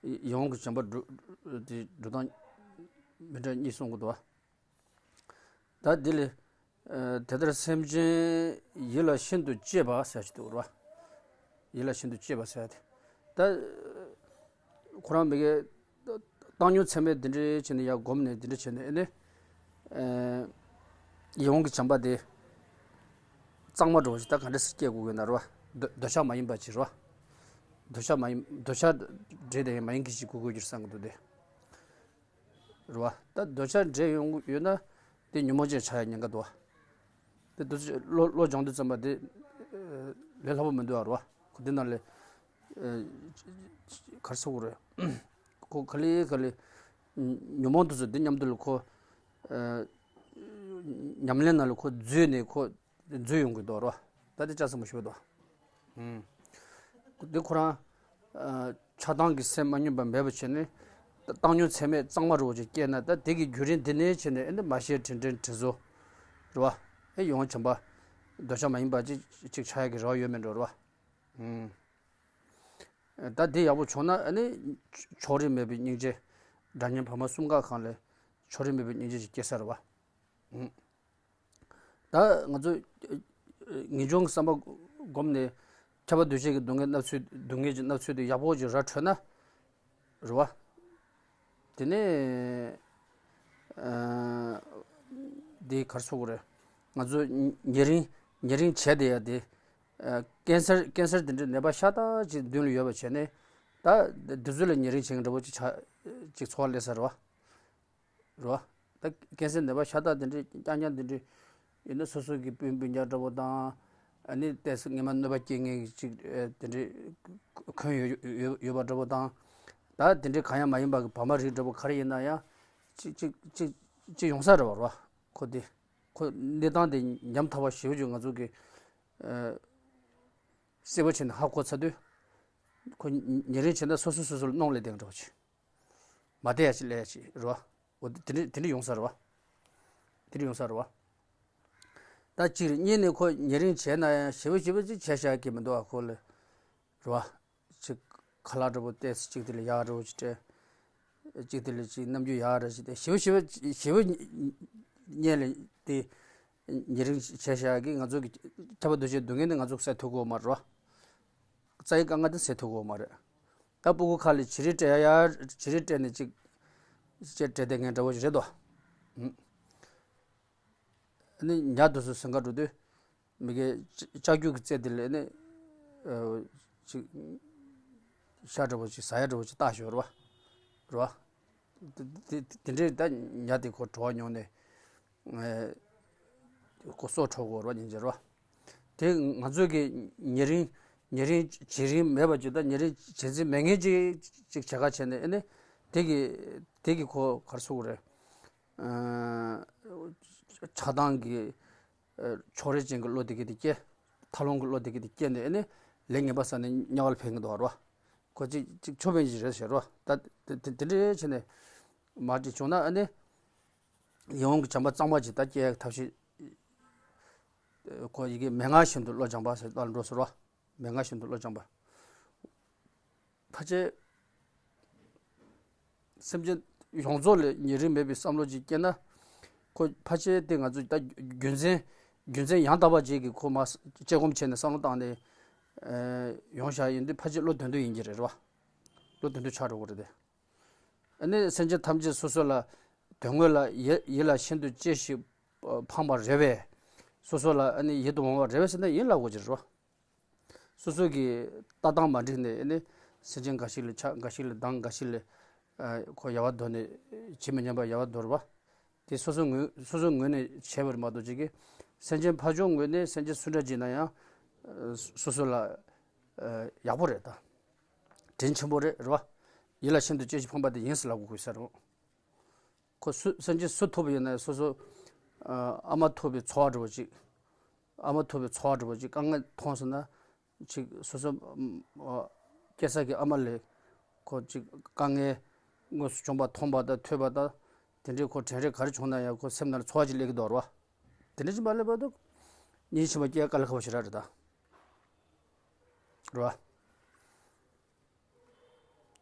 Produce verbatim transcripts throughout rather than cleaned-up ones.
ཡིད་འོང་གི་བྱམས་པ་སྒྲུབ་དེ་སྒྲུབ་སྟངས་མི་འདྲ་གཉིས་གསུང་གི་འདུག་བ། ད་འདི་ལས། ཨ། དེ་ལྟར་སེམས་ཅན་ཡིད་ལ་ཤིན་ཏུ་གཅེས་པ་ཟེར་ཞིག་འདུག་ར། ཡིད་ལ་ཤིན་ཏུ་གཅེས་པ་ཟེར་ཏེ། ད་ཁོ་རང་མི་དགེ་བཏང་སྙོམས་ཚད་མེད་འདི་འདྲའི་བྱས་ནས་ཡར་བསྒོམས་ནས་འདི་འདྲ་བྱས་ནས་ཨེ་ནི། ཨ། ཡིད་འོང་གི་བྱམས་པ་དེ་གཙང་མ་འདྲ་བོ་ཞིག་ད་ག་འདྲ་སེ་སྐྱེ་དགོས་ཀྱི་ན་ར་བ། འདོད་འདོད་ཆགས་མ་ཡིན་པ་ཅིག་ར་བ། འདོད་ཆགས་མ་ཡིན་འདོད་ཆགས་འདྲེས་ཏེ་མ་ཡིན་མཁན་ཞིག་དགོས་དགོས་ཀྱི་རེད་བསམ་གྱི་འདུག་སྟེ། རེད་བ། ད་འདོད་ཆགས་འདྲེས་ཡོང་ཡོད་ན་དེ་ཉོན་མོངས་ཅན་ཆགས་ཡ་ཉེན་ཁ་འདུག་བ། དེ་འདུག་སེ་བློ་བློ་སྦྱོང་དུས་ཙམ་པ་དེ་ལས་སླ་པོ་མི་འདུག་བ། རེད་བ། ཁོ་དེ་ནང་ལས་ག་རེ་ཟེར་དགོས་རེད། ཁོ་ག་ལེ་ག་ལེ་ཉོན་མོངས་དེ་ཚོ་དེ་མཉམ་དུ་ལ་ཁོ་ཉམས་ལེན་ནང་ལ་ཁོ་འཛུལ་ནས་ཁོ་འཛུལ་ཡོང་གི་འདུག་རེད་བ། ད་དེ་ལྕགས་ཟམ་པ་ཞིག་འདུག་བ། ཨུམ། འདི་ཁོ་རང་ཆགས་སྡང་གི་སེམས་མ་སྙོམས་པ་མེད་པ་བྱས་ནས་བཏང་སྙོམས་ཚད་མེད་གཙང་མ་རུ་ཅིག་སྐྱེས་ན། ད་དེ་གི་བརྒྱུད་རིམ་འདི་ནས་བྱས་ནས་ཨེ་འདི་མ་ཤེས་དྲན་དྲན་དྲན་གསོ་རེད་བ། ཨེ་ཡིད་འོང་བྱམས་པ་འདོད་ཆགས་མ་ཡིན་པ་ཅིག་ཅིག་ཆགས་ཡ་གི་རེ་བ་ཡོད་མེད་འདྲ་རེད་བ། ཨུམ། ད་དེ་ཡག་པོ་བྱུང་ན་ཨ་ནི་ཕྱོགས་རིས་མེད་པའི་སྙིང་རྗེ། དགྲ་གཉེན་བར་མ་གསུམ་ཀ་གང་ལས་ཕྱོགས་རིས་མེད་པའི་སྙིང་རྗེ་ཞིག་སྐྱེ་ས་རེད་བ། ཨུམ། ད་ང་ཚོ་ངེས་འབྱུང་གི་བསམ་པ་བསྒོམས་ནས་ཁྱབ་པ་འདུ་བྱེད་ཀྱི་སྡུག་བསྔལ་སྣ་ཚོགས་སྡུག་བསྔལ་གྱི་སྣ་ཚོགས་དེ་ཡག་པོ་ཅིག་ར་འཕྲོད་ན་རེད་བ། དེ་ནས་ཨ་འདི་ག་རེ་ཟེར་དགོས་རེད། ང་ཚོ་ཉེ་རིང་ཉེ་རིང་བྱས་བསྡད་ཡ་དེ། ཨ་ཀན་སར་ཀན་སར་དེ་འདྲའི་ནད་པ་ཤ་སྟག་ཅིག་མདུན་ལ་ཡོད་པ་བྱས་ནས། ད་འདི་ཚོ་ལ་ཉེ་རིང་བྱེད་མཁན་འདྲ་པོ་ཅིག་ཆགས་ཅིག་འཚོ་བ་སླེབས་ས་རེད་བ། རེད་བ། ད་ཀན་སར་ནད་པ་ཤ་སྟག་དེ་འདྲའི་རྐྱང་རྐྱང་དེ་འདྲའི་ཡིན་ན་སོ་སོ་གི་སྤུན་སྤུན་ཀྱག་འདྲ་པོ་དང་། ཨ་ནི་ཏོག་ཙམ་སྔོན་མ་གནོད་པ་སྐྱེལ་མཁན་ཅིག་ཨེ་དེ་འདྲའི་འཁོན་ཡོད་ཡོད་ཡོད་པ་འདྲ་པོ་དང་། ད་དེ་འདྲའི་གང་ཡང་མ་ཡིན་པ་གི་བར་མ་རིགས་འདྲ་པོ་ག་རེ་ཡིན་ན་ཡང་ཅིག་ཅིག་ཅིག་ཅིག་ཡོང་ས་རེད་བ། རེད་བ། ཁོ་དེ་ཁོ་གནས་སྟངས་དེ་ཉམ་ཐག་པ་ཞེ་པོ་ཅིག་ང་ཚོ་གི་ཨེ་གསལ་པོ་བྱས་ནས་ཧ་གོ་ཚར་དུས། ཁོ་ཉེ་རིང་བྱས་ན་སོ་སོ་སོ་སོ་ལ་གནོང་ལས་དེ་འདྲ་པོ་ཅིག་མ་བསྡད་ཡ་ཅིག་ལས་ཡ་ཅིག་རེད་བ། འོ་དེ་འདྲ་དེ་འདྲ་ཡོང་ས་རེད་བ། དེ་འདྲ་ཡོང་ས་རེད་བ། ད་གཅིག་རེད། གཉིས་ནས་ཁོ་ཉེ་རིང་བྱས་ན་ཡང་ཞེ་པོ་ཞེ་པོ་ཅིག་བྱས་བཞག་གི་མི་འདུག་བ། ཁོ་ལ་རེད་བ། ཅིག་ཁ་ལག་འདྲ་པོ་ཏོག་ཙམ་གཅིག་དེ་ལ་ཡག་འདྲ་པོ་ཅིག་སྤྲད། གཅིག་དེ་ལ་ཅིག་རྣམ་འགྱུར་ཡག་འདྲ་ཅིག་སྟེ། ཞེ་པོ་ཞེ་པོ་ཞེ་པོ་གཉིས་ལ་དེ་ཉེ་རིང་བྱས་བཞག་གི་ང་ཚོ་གི་ཁྱབ་པ་འདུ་བྱེད་སྡུག་བསྔལ་ནི་ང་ཚོ་གི་སེལ་ཐུབ་ཀྱི་ཡོད་མ་རེད་བ། རྩ་བའི་དཀའ་ངལ་དེ་སེལ་ཐུབ་ཀྱི་ཡོད་མ་རེད། ད་སྤུ་གུ་ཁ་ལ་བྱི་རིལ་སྤྲད་ཡ་ཡ་བྱི་རིལ་སྤྲད་ནས་ཅིག་ཅིག་སྤྲད་བསྡད་མཁན་འདྲ་པོ་ཞིག་རེད་དོ། ཨུམ། ཨ་ནི་ཉལ་དུས་སུ་ཟིང་ཁ་འགྲོ་དུས་མི་དགེ་ལྕགས་ཀྱུ་གི་རྩེ་དེ་ལ་ཨ་ནི་ཨ་ཅིག་ཤ་འདྲ་པོ་ཅིག་ཟ་ཡ་འདྲ་པོ་ཅིག་བཏགས་ཞོར་བ་རེད་བ། དེ་དེ་དེ་འདྲའི་ད་ཉལ་དེ་ཁོ་བྲོ་བ་མྱོང་ནས། ཨེ་ཁོ་སྲོག་འཕྲོག་གོ་རོ་ཉིན་རྗེ་རོ། དེ་ང་ཚོ་གི་ཉེ་རིང་ཉེ་རིང་བྱེད་རིན་མེད་པ་ཅིག་དང་ཉེ་རིང་བྱེད་རྩིས་མེད་མཁན་ཅིག་ཅིག་བྱེད་ཁ་བྱས་ནས་ཨེ་ནི་དེ་གི་དེ་གི་ཁོ་ག་རེ་ཟེར་དགོས་རེད། ཨ་ཆགས་སྡང་གི་ཨ་ཕྱོགས་རིས་ཅན་གྱི་བློ་དེ་གི་དེ་སྐྱེ། ཐར་ལམ་གྱི་བློ་དེ་གི་དེ་སྐྱེ་ནས་ཨེ་ནི་ལས་ངན་པ་བསགས་ནས་དམྱལ་བ་ལ་ཕེབས་ཀྱི་འདུག་རོ། ཁོ་ཅིག་ཅིག་ཆོས་དཔོན་ཅིག་རེད་ཟེར་རོ། ད་དེ་དེ་དེ་འདྲ་བྱས་ནས་མར་ཅིག་བྱུང་ན་ཨ་ནི། ཡིད་འོང་གི་བྱམས་པ་གཙང་མ་ཅིག་ད་སྐྱེ་ཡག་ཐབས་ཤེས། ཁོ་ཡི་གེ་མན་ངག་བཞིན་དུ་བློ་སྦྱང་བ་ཟེར་ལ་འགྲོ་ཟེར་བ། མན་ངག་བཞིན་དུ་བློ་སྦྱང་བ། ཕལ་ཆེར་སེམས་ཅན་ཡོངས་རྫོགས་ལ་ཉེ་རིང་མེད་པའི་བསམ་བློ་ཅིག་སྐྱེས་ན། ཁོ་ཕལ་ཆེར་དེ་ང་ཚོ་ད་རྒྱུ་མཚན་རྒྱུ་མཚན་ཡང་དག་པ་ཅིག་གིས་ཁོ་མ་དཔྱད་སྒོམ་བྱས་ནས་བསམ་བློ་བཏང་ནས་ཡོང་བཞག་ཡིན་དུས་ཕལ་ཆེར་བློ་དོན་དུ་ཡིན་གྱི་རེད་རེད་བ། བློ་དོན་དུ་ཆགས་འགྲོ་གི་རེད་དེ། ཨ་ནི་སེམས་ཅན་ཐམས་ཅད་སོ་སོ་ལ་དོན་དངོས་ལ་ཡིད་ཡིད་ལ་ཤིན་ཏུ་གཅེས་ཤིང་ཕངས་པ་རེད་པས། སོ་སོ་ལ་ཨ་ནི་ཡིད་དུ་འོང་བ་རེད་པས་ཟེར་ན་ཡིན་ལབ་དགོས་ཀྱི་རེད་བ། སོ་སོ་གི་ལྟ་སྟངས་མ་འགྲིག་ནས་ཨ་ནི་སེམས་ཅན་འགའ་ཞིག་ལ་ཆགས། འགའ་ཞིག་ལ་སྡང་། འགའ་ཞིག་ལ་ཨ་ཁོ་ཡལ་བར་དོར་ནས་ཇི་མི་སྙམ་པ་ཡལ་བར་དོར་བ། དེ་སོ་སོ་ངོས་སོ་སོ་ངོས་ནས་བྱས་པ་རེད་མ་གཏོགས་ཅིག་གིས་སེམས་ཅན་ཕར་ཕྱོགས་ངོས་ནས་སེམས་ཅན་སུ་འདྲ་ཅིག་ན་ཡང་ཨ་སོ་སོ་ལ་ཨ་ཡག་པོ་རེད་ད། དྲིན་ཆེན་པོ་རེད་རེད་བ། ཡིད་ལ་ཤིན་ཏུ་གཅེས་ཤིང་ཕངས་པ་དེ་ཡིན་ཟེར་ལབ་དགོས་ཀྱི་ས་རེད། ཁོ་སུ་སེམས་ཅན་སུ་ཐུག་པ་ཡིན་ན་སོ་སོ་ཨ་ཨ་མ་ཐུག་པའི་ཚོར་བ་འདྲ་བོ་ཅིག་ཨ་མ་ཐུག་པའི་ཚོར་བ་འདྲ་བོ་ཅིག་དཀའ་ངལ་མཐོང་སོང་ན་ཅིག་སོ་སོ་ཨ་སྐྱེ་ས་གི་ཨ་མ་ལ་ཁོ་ཅིག་དཀའ་ངལ་དངོས་སུ་བྱུང་པ་མཐོང་པ་དང་ཐོས་པ་དང་། དེ་འདྲའི་ཁོ་དྲན་རེ་ག་རེ་བྱུང་ན་ཡང་ཁོ་སེམས་ནང་ལ་ཚོར་བ་ཅིག་སླེབས་ཀྱི་འདུག་རེད་བ། དེ་འདྲ་ཅིག་མ་སླེབས་བར་དུ་སྙིང་རྗེ་ཆེན་པོ་སྐྱེ་ཡ་དཀའ་ལས་ཁག་པོ་ཞེ་དྲག་རེད་ད། རེད་བ།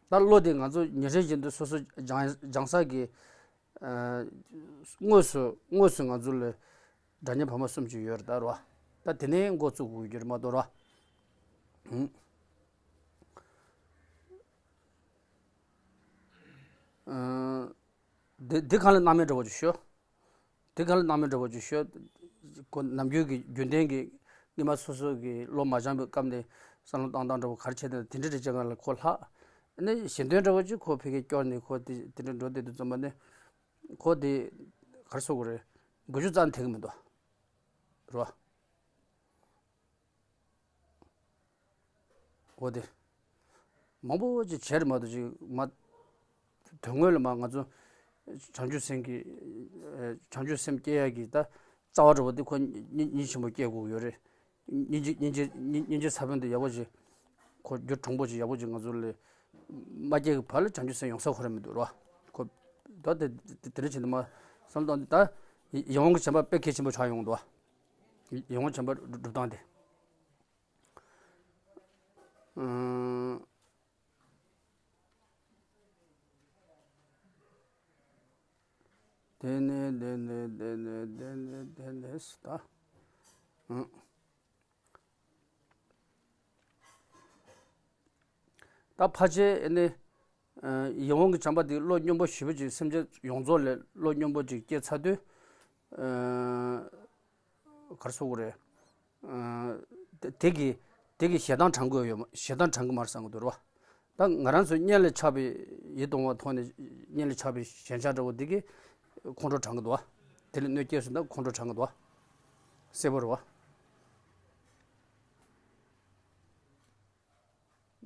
ད་བློ་དེ་ང་ཚོ་ཉིན་རེ་བཞིན་དུ་སོ་སོ་སྦྱང་སྦྱང་ས་གི་ཨ་དངོས་སུ་དངོས་སུ་ང་ཚོ་ལ་སྒྲ་སྙན་འབར་མ་གསུམ་ཅིག་ཡོད་རེད་ད་རོ། ད་དེ་ནས་འགོ་བཙུགས་དགོས་ཀྱི་རེད་མ་གཏོགས་རོ། ཨ་འདི་འདི་གང་ལ་སྣང་མེད་འདྲ་བོ་ཅིག་ཤོད། དེ་ག་ལ་སྣང་མེད་འདྲ་བོ་ཅིག་ཤོད། ཁོ་ནམ་རྒྱུན་གྱི་རྒྱུན་ལྡན་གྱི་སྔོན་མ་སོ་སོ་གི་བློ་མ་སྦྱངས་པའི་སྐབས་ནས་བསམ་བློ་བཏང་སྟངས་འདྲ་བོ་ག་རེ་བྱས་ནས་དེ་འདྲ་རེ་བྱེད་ག་ལ་ཁོ་ལྷག་ནས་གཞན་དོན་འདྲ་བོ་ཅིག་ཁོ་ཕ་གིར་སྐྱོར་ནས་ཁོ་དེ་དེ་འདྲ་འགྲོ་བསྡད་དུས་ཙམ་པ་ནས་ཁོ་དེ་ག་རེ་ཟེར་དགོས་རེད། འགུལ་སྐྱོད་རྩ་ནས་ཐེབས་ཀྱི་མི་འདུག་རོ། འོ་དེ། མང་པོ་ཅིག་བྱས་རེད་མ་གཏོགས་ཅིག་མ། དོན་དངོས་ལ་མ་ང་ཚོ་བྱང་ཆུབ་སེམས་ཀྱི་ཨ་བྱང་ཆུབ་སེམས་སྐྱེ་ཡག་གི་ད་རྩ་བ་འདྲ་བོ་དེ་ཁོ་སྙིང་སྙིང་རྗེ་ཆེན་པོ་སྐྱེ་དགོས་ཀྱི་ཡོད་རེད། སྙིང་རྗེ་སྙིང་རྗེ་སྙིང་སྙིང་རྗེ་ས་བོན་དེ་ཡག་པོ་ཅིག་ཁོ་རྒྱུ་གྲང་པོ་ཅིག་ཡག་པོ་ཅིག་ང་ཚོ་ལ་མ་སྐྱེ་གི་བར་ལ་བྱང་ཆུབ་སེམས་ཡོང་ས་ཁོ་རང་མི་འདུག་རོ། ཁོ་ད་དེ་དེ་དེ་འདྲ་བྱས་ནས་མ་བསམ་བློ་བཏང་དེ་ད་ཡིད་འོང་གི་བྱམས་པ་དཔེ་གལ་ཆེན་པོ་ཆགས་ཡོང་འདུག་ཡིད་འོང་བྱམས་པ་སྒྲུབ་སྟངས་དེ། ཨང་། དེ་ནས་དེ་ནས་དེ་ནས་དེ་ནས་དེ་ནས་ད། ཨང་། ད་ཕལ་ཆེར་ཨ་ནི་ཡིད་འོང་གི་བྱམས་པ་དེ་བློ་སྙོམས་པོ་ཞེ་པོ་ཅིག་སེམས་ཅན་ཡོངས་རྫོགས་ལ་བློ་སྙོམས་པོ་ཅིག་སྐྱེས་ཚར་དུས། ཨ་ག་རེ་ཟེར་དགོས་རེད། ཨ་དེ་དེ་གི་དེ་གི་ཞེ་སྡང་དྲང་གི་ཡོད་མ་ཞེ་སྡང་དྲང་གི་མ་རེད་བསམ་གི་འདུག་རེད་བ། ད་ང་རང་ཚོ་གཉེན་ལ་ཆགས་པའི་ཡིད་གཏོང་བ་ཐོག་ནས་གཉེན་ལ་ཆགས་པའི་ཞེན་ཆགས་འདྲ་བོ་འདི་གིས་ཁོང་ཁྲོ་དྲངས་ཀྱི་འདུག་བ། དེ་ལ་གནོད་སྐྱེལ་སོང་ན་ཁོང་ཁྲོ་དྲངས་ཀྱི་འདུག་བ། གསལ་པོ་རེད་བ།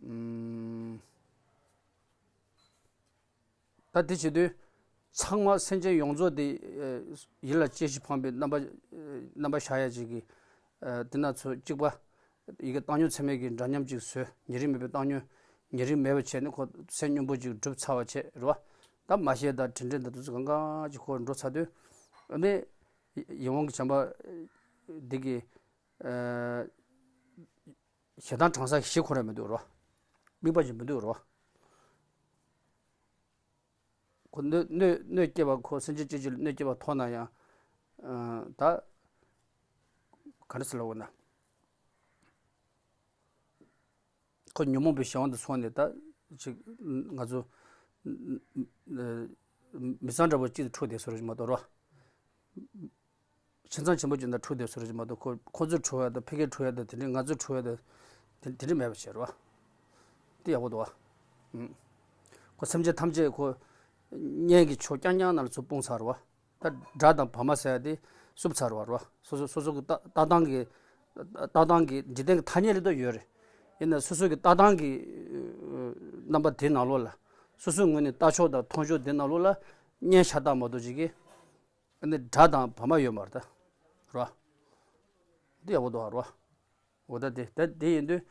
ཨུམ། ད་དེ་བྱེད་དུས་ཚང་མ་སེམས་ཅན་ཡོངས་རྫོགས་དེ་ཡིད་ལ་སྐྱེ་ཞིང་ཕངས་པའི་རྣམ་པ་རྣམ་པ་ཤར་ཡ་ཅིག་གི་དེ་ན་ཚོ་གཅིག་པ། ཡི་གེ་བཏང་སྙོམས་ཚད་མེད་ཀྱི་འདྲ་མཉམ་ཅིག་བཟོས། ཉེ་རིང་མེད་པའི་བཏང་སྙོམས། ཉེ་རིང་མེད་པ་བྱས་ནས་ཁོ་སེམས་སྙོམས་པོ་ཅིག་སྒྲུབ་ཚར་བ་བྱས་རེད་བ། ད་མ་ཤེས་དང་དྲིན་དྲན་དང་དུས་ཚོད་གང་གང་ཅིག་ཁོ་འགྲོ་ཚར་དུས། ཨ་ནི་ཡིད་འོང་གི་བྱམས་པ་འདི་གི་ཞེ་སྡང་དྲང་ས་གཞི་ཁོ་རང་མི་འདུག་རོ། དམིགས་པ་ཅིག་མི་འདུག་རོ། ཁོ་གནོད་གནོད་གནོད་སྐྱེལ་བ་ཁོ་སེམས་ཅན་གཅིག་གཅིག་ལ་གནོད་སྐྱེལ་བ་མཐོང་ན་ཡང་། ཨ་ད་ག་རེ་ཟེར་ལབ་དགོས་ན། ཁོ་ཉོན་མོངས་པའི་གཞན་དབང་དུ་སོང་ནས་ད་ཅིག་ང་ཚོ་མི་ཚང་འདྲ་པོ་གཅིག་ཏུ་འཁྲུག་བསྡད་སོང་རེད་མ་གཏོགས་རོ། ཁྱིམ་ཚང་ཆེན་པོ་ཅིག་དང་འཁྲུག་བསྡད་སོང་རེད་མ་གཏོགས་ཁོ་ཁོ་ཚོས་འཁྲུག་ཡ་དང་ཕ་གིར་འཁྲུག་ཡ་དང་དེ་འདྲའི་ང་ཚོས་འཁྲུག་ཡ་དང་དེ་དེ་འདྲའི་མེད་པ་བྱས་རོ། དེ་ཡག་པོ་འདུག་བ། ཁོ་སེམས་ཅན་ཐམས་ཅད་ཁོ་གཉེན་གྱི་ཕྱོགས་རྐྱང་རྐྱང་ནང་ལ་ཚུར་སྤུངས་ཚར་བ། ད་དགྲ་དང་བར་མ་ཟེར་ཡ་དེ་བསུབ་ཚར་བ་རེད་བ། སོ་སོ་སོ་སོ་གི་ལྟ་ལྟ་སྟངས་ཀྱི་ལྟ་སྟངས་ཀྱི་འཇིག་རྟེན་གྱི་ཐ་སྙད་རེ་ད་ཡོད་རེད། ཡིན་ན་སོ་སོ་གི་ལྟ་སྟངས་ཀྱི་རྣམ་པ་དེ་ནང་ལོགས་ལ་སོ་སོའི་ངོས་ནས་ལྟ་ཕྱོགས་དང་མཐོང་ཕྱོགས་དེ་ནང་ལོགས་ལ་གཉེན་ཤ་སྟག་མ་གཏོགས་ཅིག་གིས་ཨ་ནི་དགྲ་དང་བར་མ་ཡོད་མ་རེད་ད། རེད་བ། འདི་ཡག་པོ་འདུག་བ། རེད་བ། འོ་ད་དེ་ད་དེ་ཡིན་དུས་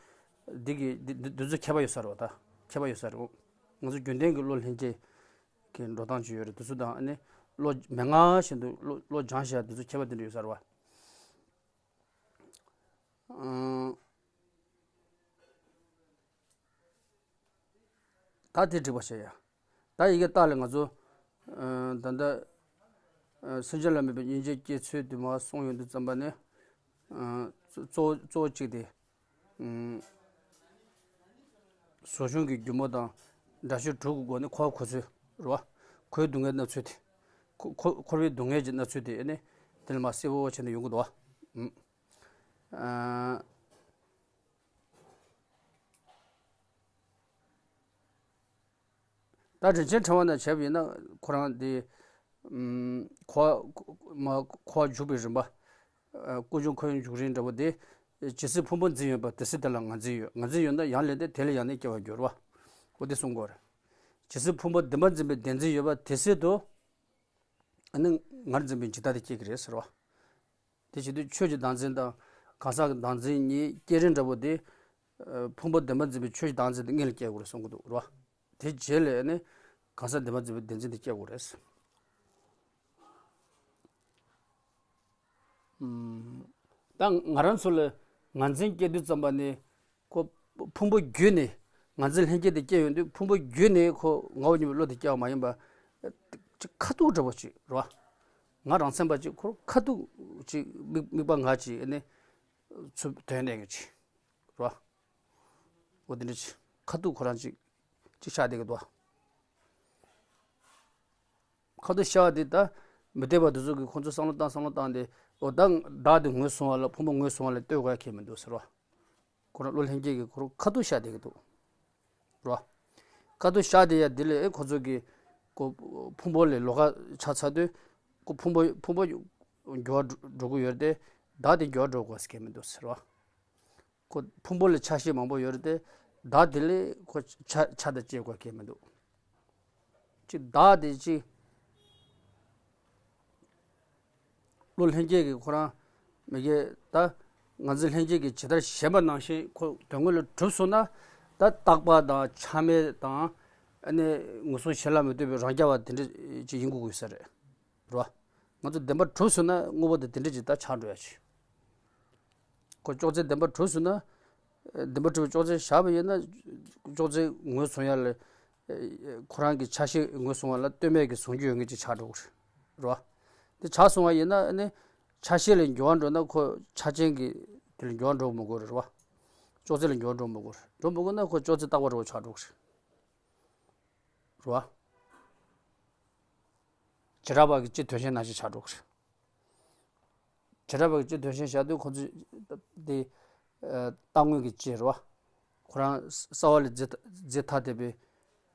འདི་གི་འདི་འདི་འདི་ཚོ་ཁྱད་པར་ཡོད་ས་རེད་བ། ད་ཁྱད་པར་ཡོད་ས་རེད། ང་ཚོ་རྒྱུན་ལྡན་གྱི་བློ་ལྷན་སྐྱེས་ཀྱི་འགྲོ་སྟངས་ཅིག་ཡོད་རེད། དེ་ཚོ་དང་ཨ་ནི་བློ་མན་ངག་བཞིན་དུ་བློ་བློ་སྦྱང་བྱས་དེ་ཚོ་ཁྱད་པར་དེ་འདྲ་ཡོད་ས་རེད་བ། ཨང་། ད་དེ་འགྲིག་པ་བྱས་ཡ། ད་ཡི་གེ་རྟགས་ལས་ང་ཚོ་ཨ་ད་ལྟ་ཨ་སེམས་ཅན་ལ་དམིགས་པའི་སྙིང་རྗེ་སྐྱེ་ཚུལ་དུ་མ་གསུངས་ཡོང་དུས་ཙམ་པ་ནས། ཨ་གཙོ་གཙོ་བོ་གཅིག་དེ། ཨ་ཟོ་ཆུན་གྱི་སྒྱུ་མ་དང་སྒྲ་ཆོས་དྲུག་གི་སྒོ་ནས་འཁོར་བ་འཁོར་ཚུལ་རེད་བ། འཁོར་བའི་སྡུག་བསྔལ་སྣ་ཚོགས་དེ། འཁོར་འཁོར་བའི་སྡུག་བསྔལ་གྱི་སྣ་ཚོགས་དེ་ཨ་ནི་དེ་ལ་མ་གསལ་པོ་བྱས་ནས་ཡོང་གི་འདུག་བ། ཨ། ད་རིན་ཆེན་ཕྲེང་བ་ནང་བྱས་པ་ཡིན་ན་ཁོ་རང་དེ། ཨམ། འཁོར་བ་མ་འཁོར་བ་འཇུག་པའི་རིམ་པ། ཨ། ཀུན་འབྱུང་འཁོར་བའི་འཇུག་རིམ་འདྲ་པོ་དེ། ཇི་སྲིད་ཕུང་པོ་འཛིན་ཡོད་པ་དེ་སྲིད་དེ་ལ་ང་འཛིན་ཡོད། ང་འཛིན་ཡོད་ན་ཡང་ལས་འདས་དེ་ལས་ཡང་ནས་སྐྱེ་བར་འགྱུར་བ། འོ་དེ་གསུང་དགོས་རེད། ཇི་སྲིད་ཕུང་པོ་བདེན་པར་འཛིན་པའི་བདེན་འཛིན་ཡོད་པ་དེ་སྲིད་དུ། ཨ་ནི་ངར་འཛིན་པའི་འཇིག་ལྟ་དེ་སྐྱེ་གི་རེད་ཟེར་བ། དེ་བྱེད་དུས་ཆོས་ཀྱི་བདག་འཛིན་དང་གང་ཟག་གི་བདག་འཛིན་གཉིས་སྐྱེ་རིམ་འདྲ་པོ་དེ། ཨ། ཕུང་པོ་བདེན་པར་འཛིན་པའི་ཆོས་ཀྱི་བདག་འཛིན་དེ་སྔོན་ལ་སྐྱེ་དགོས་རེད་གསུང་གི་འདུག་རེད་བ། དེ་རྗེས་ལ་ནི་གང་ཟག་བདེན་པར་འཛིན་པའི་བདེན་འཛིན་དེ་སྐྱེ་དགོས་རེད། ཨམ། ད་ང་རང་ཚོ་ལ་ངར་འཛིན་སྐྱེ་དུས་ཙམ་པ་ནས་ཁོ་ཕུང་པོ་བརྒྱུད་ནས་ ངར་འཛིན་ལྷན་སྐྱེས་དེ་སྐྱེ་ཡོང་དུས་ཕུང་པོ་བརྒྱུད་ནས་ཁོ་ངའོ་སྙམ་པའི་བློ་དེ་སྐྱེ་བ་མ་ཡིན་པ། ཅིག་ཁ་ཐུག་འདྲ་པོ་ཅིག་རེད་བ། ང་རང་མཚན་པ་ཅིག་ཁོ་ཁ་ཐུག་ཅིག་དམིགས་དམིགས་པ་ང་ཅིག་ཨ་ནི་ཚུར་དོན་གནས་ཀྱི་ཅིག་རེད་བ། འོ་དེ་འདྲ་ཅིག་ཁ་ཐུག་ཁོ་རང་ཅིག་ཅིག་ཤར་བསྡད་ཀྱི་འདུག་བ། ཁ་ཐུག་ཤར་བ་དེ་ད་མི་སྡེ་པ་དེ་ཚོ་གིས་ཁོང་ཚོས་བསམ་བློ་བཏང་བསམ་བློ་བཏང་སྟེ། འོ་ད་བདག་དེ་ངོས་བཟུང་བ་ལ་ཕུང་པོ་ངོས་བཟུང་བ་ལ་ལྟོས་དགོས་ཡ་གང་ཡང་མི་འདུག་ཟེར་བ། ཁོ་རང་བློ་ལྷན་སྐྱེས་ཀྱིས་ཁོ་རང་ཁ་ཐུག་ཤར་བསྡད་ཀྱི་འདུག་རེད་བ། ཁ་ཐུག་ཤར་བསྡད་ཡ་དེ་ལས་ཨེ་ཁོ་ཚོ་གིས་ཁོ་ཕུང་པོ་ལས་ལོགས་ཀ་ཆགས་ཚར་དུས། ཁོ་ཕུང་པོ་ཕུང་པོ་འགྱུར་བ་འགྲོ་འགྲོ་གི་ཡོད་རེད་དེ། བདག་དེ་འགྱུར་བ་འགྲོ་དགོས་ཟེར་གང་ཡང་མི་འདུག་ཟེར་བ། ཁོ་ཕུང་པོ་ལ་ཆ་ཤས་མང་པོ་ཡོད་རེད་དེ། བདག་དེ་ལས་ཁོ་ཆ་ཆ་དང་བཅས་དགོས་གང་ཡང་མི་འདུག་ཅིག་བདག་དེ་ཅིག་བློ་ལྷན་སྐྱེས་ཀྱིས་ཁོ་རང་མི་དགེ་ད་ངར་འཛིན་ལྷན་སྐྱེས་ཀྱིས་ཇི་ལྟར་ཞེན་པ་ནང་བཞིན་ཁོ་དོན་དངོས་ལ་གྲུབ་སོང་ན། ད་རྟག་པ་དང་ཆ་མེད་དང་། ཨ་ནི་ངོས་བཟུང་གཞན་ལ་མི་ལྟོས་པའི་རང་རྐྱ་བ་དེ་འདྲ་ཅིག་ཡིན་དགོས་དགོས་ས་རེད། རེད་བ། ང་ཚོ་བདེན་པ་གྲུབ་སོང་ན་དངོས་པོ་དེ་དེ་འདྲ་ཅིག་ད་ཆགས་འགྲོ་ཡ་ཅིག་ཁོ་ཅོག་ཙེ་བདེན་པ་གྲུབ་སོང་ན། བདེན་པ་གྲུབ་པའི་ཅོག་ཙེ་བཞག་པ་ཡིན་ན། ཅོག་ཙེ་ངོས་བཟུང་ཡ་ལ། ཁོ་རང་གི་ཆ་ཤས་ངོས་བཟུང་བ་ལ་ལྟོས་མེད་ཀྱི་བཟུང་རྒྱུ་ཡོད་མཁན་ཅིག་ཆགས་འགྲོ་གི་རེད། རེད་བ། འདི་ཆགས་སོང་བ་ཡིན་ན་ཨ་ནི། ཆ་ཤས་ལ་འགྱུར་བ་འགྲོ་ན་ཁོ་ཆ་ཅན་གྱི་དེ་ལ་འགྱུར་བ་འགྲོ་མི་དགོས་རེད་བ། ཅོག་ཙེ་ལ་འགྱུར་བ་འགྲོ་མི་དགོས་རེད། འགྲོ་མི་དགོས་ན་ཁོ་ཅོག་ཙེ་རྟག་པ་རེད་བ་ཆགས་འགྲོ་གི་རེད། རེད་བ། བྱེ་བྲག་པ་གི་སྤྱི་དོན་གཞན་ནང་བཞིན་ཆགས་འགྲོ་གི་རེད། བྱེ་བྲག་པའི་སྤྱི་དོན་གཞན་བཞག་དུས་ཁོ་ཚོས་དེ། ཨ། རྟག་དངོས་ཀྱི་སྤྱི་རེད་བ། ཁོ་རང་རྩ་བ་ལས་རྫས་རྫས་ཐ་དད་པའི།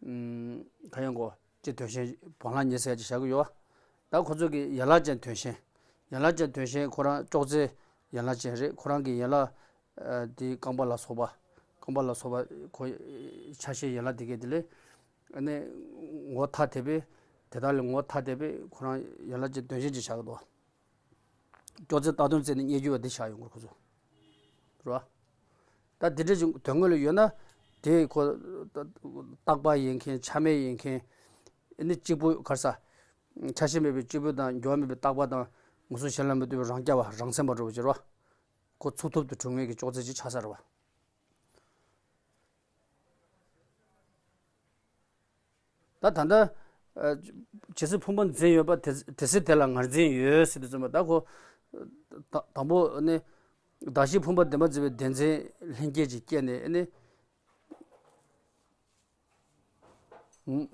ཨུམ། གང་ཡིན་གོ། སྤྱི་དོན་གཞན་བག་ལྷག་ཉེ་ཟེར་ཅིག་བཞག་གི་ཡོད་བ། ད་ཁོ་ཚོ་གི་ཡན་ལག་ཅན་དོན་གཞན། ཡན་ལག་ཅན་དོན་གཞན་ཁོ་རང་ཅོག་ཙེ་ཡན་ལག་ཅན་རེད། ཁོ་རང་གི་ཡན་ལག་ཨ། དེ་རྐང་པ་ལ་སོགས་པ། རྐང་པ་ལ་སོགས་པ་ཁོ། ཆ་ཤས་ཡན་ལག་དེ་གས་དེ་ལས། ཨ་ནི། ངོ་ཐ་དད་པས། དེ་དག་ལས་ངོ་ཐ་དད་པས་ཁོ་རང་ཡན་ལག་ཅན་དོན་གཞན་ཅིག་བཞག་གི་འདུག་ཅོག་ཙེ་ལྟ་སྟངས་བཙལ་ནས་རྙེད་རྒྱུ་བ་འདི་བཞག་ཡོང་གི་རེད་ཁོ་ཚོ། རེད་བ། ད་འདི་འདྲ་ཅིག་དོན་དངོས་ལ་ཡོད་ན། དེ་ཁོ། རྟག་པ་ཡིན་མཁན་ཆ་མེད་ཡིན་མཁན། ཨ་ནི་གཅིག་པུ་ག་རེ་ཟ། ཆ་ཤས་མེད་པའི་གཅིག་པུ་དང་འགྱུར་བ་མེད་པའི་རྟག་པ་དང་། ངོས་བཟུང་གཞན་ལ་མི་ལྟོས་པའི་རང་རྐྱ་བ་རང་མཚན་པ་འདྲ་བོ་ཅིག་རེད་བ། ཁོ་ཚུགས་ཐུབ་ཏུ་གྲུབ་མཁན་གྱི་ཅོག་ཙེ་ཅིག་ཆགས་ས་རེད་བ། ད་ད་ལྟ། ཨ། ཇི་སྲིད་ཕུང་པོ་འཛིན་ཡོད་པ་དེ་དེ་སྲིད་དེ་ལ་ངར་འཛིན་ཡོད་ཟེར་དུས་ཙམ་པ་ད་ཁོ། ད་དང་པོ་ནི། གདགས་གཞིའི་ཕུང་པོ་བདེན་པར་འཛིན་པའི་བདེན་འཛིན་ལྷན་སྐྱེས་ཀྱིས་སྐྱེས་ནས་ནི། ཨུམ།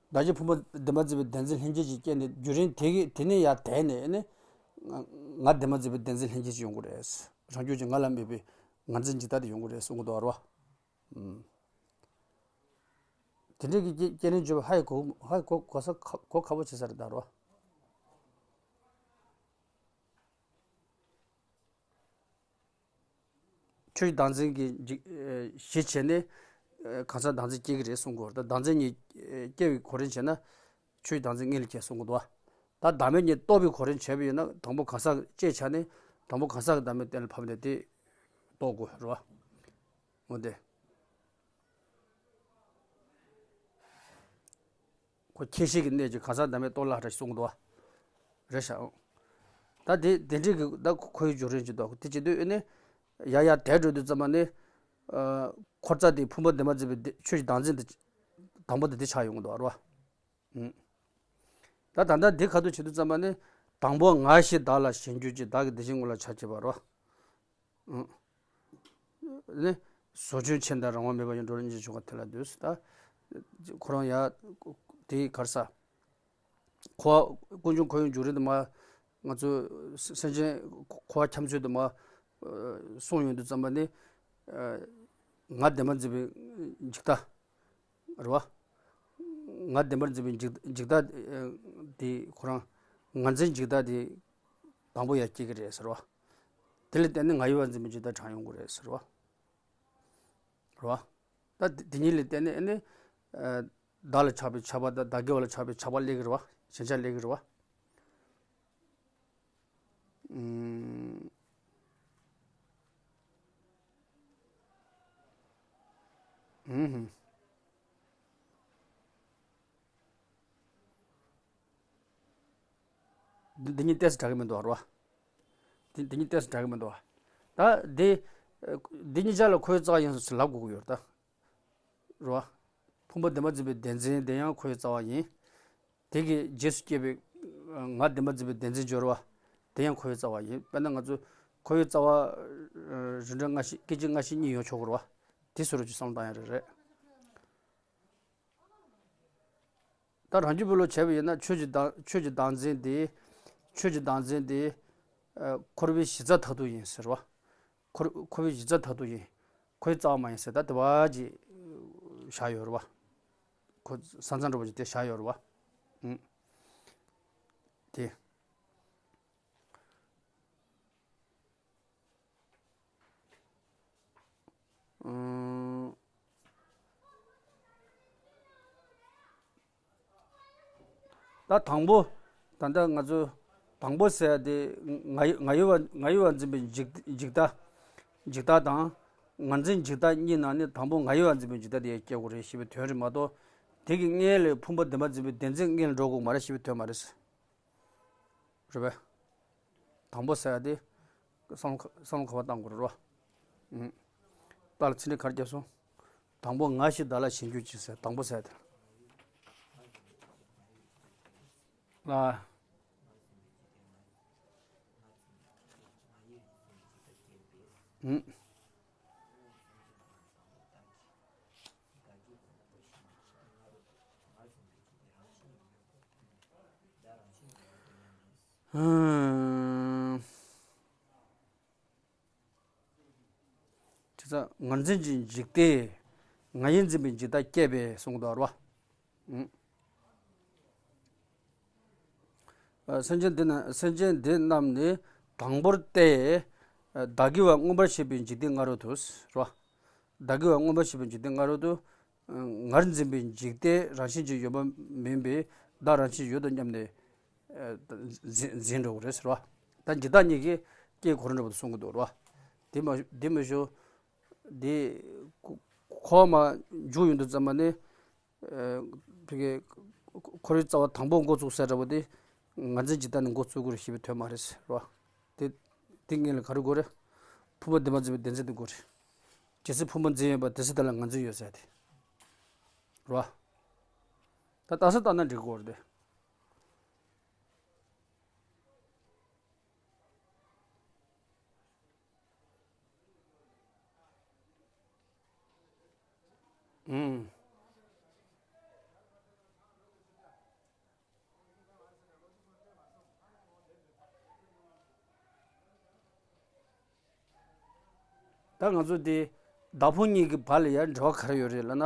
གདགས་གཞིའི་ཕུང་པོ་བདེན་པར་འཛིན་པའི་བདེན་འཛིན་ལྷན་སྐྱེས་ཀྱིས་སྐྱེས་ནས་བརྒྱུད་རིམ་དེ་གི་དེ་ནས་ཡར་དེད་ནས་ནི། ང་ང་བདེན་པར་འཛིན་པའི་བདེན་འཛིན་ལྷན་སྐྱེས་ཀྱིས་ཡོང་གི་རེད། རང་རྒྱུད་ཀྱི་ང་ལ་དམིགས་པའི་ངར་འཛིན་འཇིག་ལྟ་དེ་ཡོང་གི་རེད་གསུང་གི་འདུག་རེད་བ། ཨུམ། དེ་འདྲའི་གི་སྐྱེ་སྐྱེ་ནས་འཇུག་པ་ཧ་ཡི་གོ་ཧ་ཡི་གོ་གོ་ས་གོ་ཁག་པོ་བྱེད་ས་རེད་ད་རེད་བ། ཆོས་ཀྱི་བདག་འཛིན་གྱི་འཇིག་ཨེ། གཞི་བྱས་ནས། ཨེ། གང་ཟག་བདག་འཛིན་སྐྱེ་གི་རེད་གསུང་གི་ཡོད་རེད། ད་བདག་འཛིན་གཉིས་ཨེ། སྐྱེ་བའི་གོ་རིམ་བྱས་ན། ཆོས་ཀྱི་བདག་འཛིན་དངོས་ལ་སྐྱེ་གསུང་གི་འདུག་བ། ད་བདག་མེད་གཉིས་རྟོགས་པའི་གོ་རིམ་བྱས་པ་ཡིན་ན་དང་པོ་གང་ཟག་གི་བཅད་བྱས་ནས་དང་པོ་གང་ཟག་གི་བདག་མེད་གཏན་ལ་ཕབ་ནས་དེ་རྟོགས་དགོས་རེད་བ། འོ་དེ། ཁོ་ཁྱད་ཤེས་ཀྱི་གནད་ཀྱིས་གང་ཟག་བདག་མེད་རྟོགས་སླ་རེད་གསུང་གི་འདུག་བ། རེད་ཤག་ད་དེ་དེ་འདྲའི་གི་ད་ཁོའི་བརྒྱུད་རིམ་ཅིག་འདུག་དེ་བྱེད་དུས་ཨེ་ནི། ཡར་ཡར་དེད་འགྲོ་དུས་ཙམ་པ་ནི། ཨ། འཁོར་རྩ་དེ་ཕུང་པོ་བདེན་པར་འཛིན་པའི་བདེ་ཆོས་ཀྱི་བདག་འཛིན་དེ། དང་པོ་དེ་དེ་ཆགས་ཡོང་གི་འདུག་བ། ཨུ། ད་ད་ལྟ་འདི་ཁ་ཐུག་བྱེད་དུས་ཙམ་པ་ནི། དང་པོ་ང་ཞེས་བདག་ལ་ཞེན་གྱུར་ཅིང་བདག་གི་དེ་བཞིན་ངོ་ལ་ཆགས་བྱེད་པ་རེད་བ། ཨུ། ནི། ཟོ་ཆུན་ཆེན་དང་རང་དབང་མེད་པ་ཡང་འགྲོ་ལ་སྙིང་རྗེ་ཆུང་བ་དེ་ལ་འདུད་ཟེར་ད། ཁོ་རང་ཡ། དེ་གར་ས། འཁོར་བ་ཀུན་འབྱུང་འཁོར་བའི་འབྱུང་རིམ་དུ་མ། ང་ཚོ་སེམས་ཅན་འཁོར་བ་འཁྱམས་ཚུལ་དུ་མ། གསུངས་ཡོང་དུས་ཙམ་པ་ནི། ང་བདེན་པར་འཛིན་པའི་འཇིག་ལྟ། རེད་བ། ང་བདེན་པར་འཛིན་པའི་འཇིག་འཇིག་ལྟ་དེ་ཁོ་རང་ངར་འཛིན་འཇིག་ལྟ་དེ་དང་པོ་ཡར་སྐྱེ་གི་རེད་ཟེར་བ། དེ་ལ་བརྟེན་ནས་ང་ཡོད་པར་འཛིན་པའི་འཇིག་ལྟ་དྲངས་ཡོང་གི་རེད་ཟེར་བ། རེད་བ། ད་དེ་དེ་གཉིས་ལ་བརྟེན་ནས་ཨ་ནི། བདག་ལ་ཆགས་པའི་ཆགས་པ་དང་བདག་གི་བ་ལ་ཆགས་པའི་ཆགས་པ་སླེབས་ཀྱི་རེད་བ། ཞེན་ཆགས་སླེབས་ཀྱི་རེད་བ། ཨུམ། ཨུམ། འདི་འདི་གཉིས་ཏོག་ཙམ་འདྲ་གི་མི་འདུག་རེད་བ། འདི་འདི་གཉིས་ཏོག་ཙམ་འདྲ་གི་མི་འདུག་བ། ད་འདི་ འདི་གཉིས་ཆ་ལ་ཁོའི་རྩ་བ་ཡིན་ཟེར་ལབ་དགོས་ཀྱི་ཡོད་རེད་ད། རེད་བ། ཕུང་པོ་བདེན་པར་འཛིན་པའི་བདེན་འཛིན་དེ་ཡང་ཁོའི་རྩ་བ་ཡིན། དེ་གི་རྗེས་སུ་སྐྱེས་པའི་ང་བདེན་པར་འཛིན་པའི་བདེན་འཛིན་སྦྱོར་བ། དེ་ཡང་ཁོའི་རྩ་བ་ཡིན། དཔེར་ན་ང་ཚོ་ཁོའི་རྩ་བ་རིགས་འདྲ་སྔ་ཕྱི་སྐད་ཅིག་སྔ་ཕྱི་གཉིས་ཡོད་ཆོག་གི་རེད་བ། དེ་བཟོ་འདྲ་ཅིག་བསམ་བློ་བཏང་ཡ་རེད་རེད། ད་རང་རྒྱུད་པའི་བློ་བྱས་པ་ཡིན་ན་ཆོས་ཀྱི་བདག་ཆོས་ཀྱི་བདག་འཛིན་དེ། ཆོས་ཀྱི་བདག་འཛིན་དེ། ཨ། འཁོར་བའི་གཞི་རྩ་མཐར་ཐུག་ཡིན་ཟེར་བ། འཁོར་འཁོར་བའི་གཞི་རྩ་མཐར་ཐུག་ཡིན། ཁོའི་རྩ་བ་མ་ཡིན་ཟེར་ད་དེ་བ་ཅིག་བཞག་ཡོད་རེད་བ། ཁོ་ས་མཚམས་འདྲ་བོ་ཅིག་དེ་བཞག་ཡོད་རེད་བ། ཨུམ། དེ། ཨུམ། ད་དང་པོ། ད་ལྟ་ང་ཚོ་དང་པོ་ཟེར་ཡ་དེ་ང་ང་ཡོད་པ་ང་ཡོད་པར་འཛིན་པའི་འཇིག་འཇིག་ལྟ། འཇིག་ལྟ་དང་། ངར་འཛིན་འཇིག་ལྟ་གཉིས་ནང་ནས་དང་པོ་ང་ཡོད་པར་འཛིན་པའི་འཇིག་ལྟ་དེ་སྐྱེ་དགོས་རེད་ཞེས་པའི་དོན་རེད་མ་གཏོགས། དེ་གི་སྔོན་ལ་ཕུང་པོ་བདེན་པར་འཛིན་པའི་བདེན་འཛིན་སྔོན་ལ་འགྲོ་དགོས་མ་རེད་ཞེས་པའི་དོན་མ་རེད། རེད་པས། དང་པོ་ཟེར་ཡ་དེ། བསམ་བསམ་བློ་ག་པར་བཏང་དགོས་རེད་རོ། ཨུམ། ད་ལ་ཚིག་འགྲེལ་ག་རེ་བརྒྱབ་སོང་། དང་པོ་ང་ཞེས་བདག་ལ་ཞེན་གྱུར་ཅིག་ཟེར་དང་པོ་ཟེར་ཡ་དེ། ལ། ཨུམ། ཨུམ། བྱས་ཙང་ངར་འཛིན་གྱི་འཇིག་ལྟས། ང་ཡིས་འཛིན་པའི་འཇིག་ལྟ་སྐྱེས་པས་གསུངས་འདུག་རོ། ཨུམ། ཨ། སེམས་ཅན་འདི་རྣམས་སེམས་ཅན་འདི་རྣམས་ནི་དང་པོར་ཏེ། ཨ། བདག་གི་བ་མངོན་པར་ཤེས་པའི་འཇིག་ལྟའི་སྔ་རོལ་དུ་རོ། བདག་གི་བ་མངོན་པར་ཤེས་པའི་འཇིག་ལྟའི་སྔ་རོལ་དུ། ཨ། ངར་འཛིན་པའི་འཇིག་ལྟས་རང་བཞིན་གྱིས་ཡོད་པ་མིན་པས་བདག་རང་བཞིན་ཡོད་དོ་སྙམ་ནས། ཨ། འཛིན་འཛིན་འགྲོ་གི་རེད་ཟེར་བ། ད་འཇིག་ལྟ་གཉིས་ཀྱི་དཀྱིལ་འཁོར་འདྲ་བོ་དུ་གསུང་གི་འདུག་རོ། དེ་མ་དེ་མ་ཞུ། དེ་ཁོ་མ་མཇུག་ཡོང་དུས་ཙམ་པ་ནི། ཨ། ཕ་གི་ཁོ་རའི་རྩ་བ་དང་པོ་འགོ་བཙུགས་ས་འདྲ་བོ་དེ། ངར་འཛིན་འཇིག་ལྟ་ནས་འགོ་བཙུགས་དགོས་རེད་ཞེས་པའི་དོན་མ་རེད་རོ། དེ་དེ་སྔོན་ལ་ག་རེ་དགོས་རེད། ཕུང་པོ་བདེན་པར་འཛིན་པའི་བདེན་འཛིན་དེ་དགོས་རེད། ཇི་སྲིད་ཕུང་པོ་འཛིན་ཡོད་པ་དེ་སྲིད་དེ་ལ་ངར་འཛིན་ཡོད་ཟེར་ཏེ། རོ། ད་ལྟ་ས་ལྟ་ན་འགྲིག་གི་རེད་དེ། ཨུམ། ད་ང་ཚོ་འདི་བདག་ཕུང་གཉིས་ཀྱི་བར་ལ་ཡང་འབྲེལ་བ་ག་རེ་ཡོད་རེད་ལབ་ན།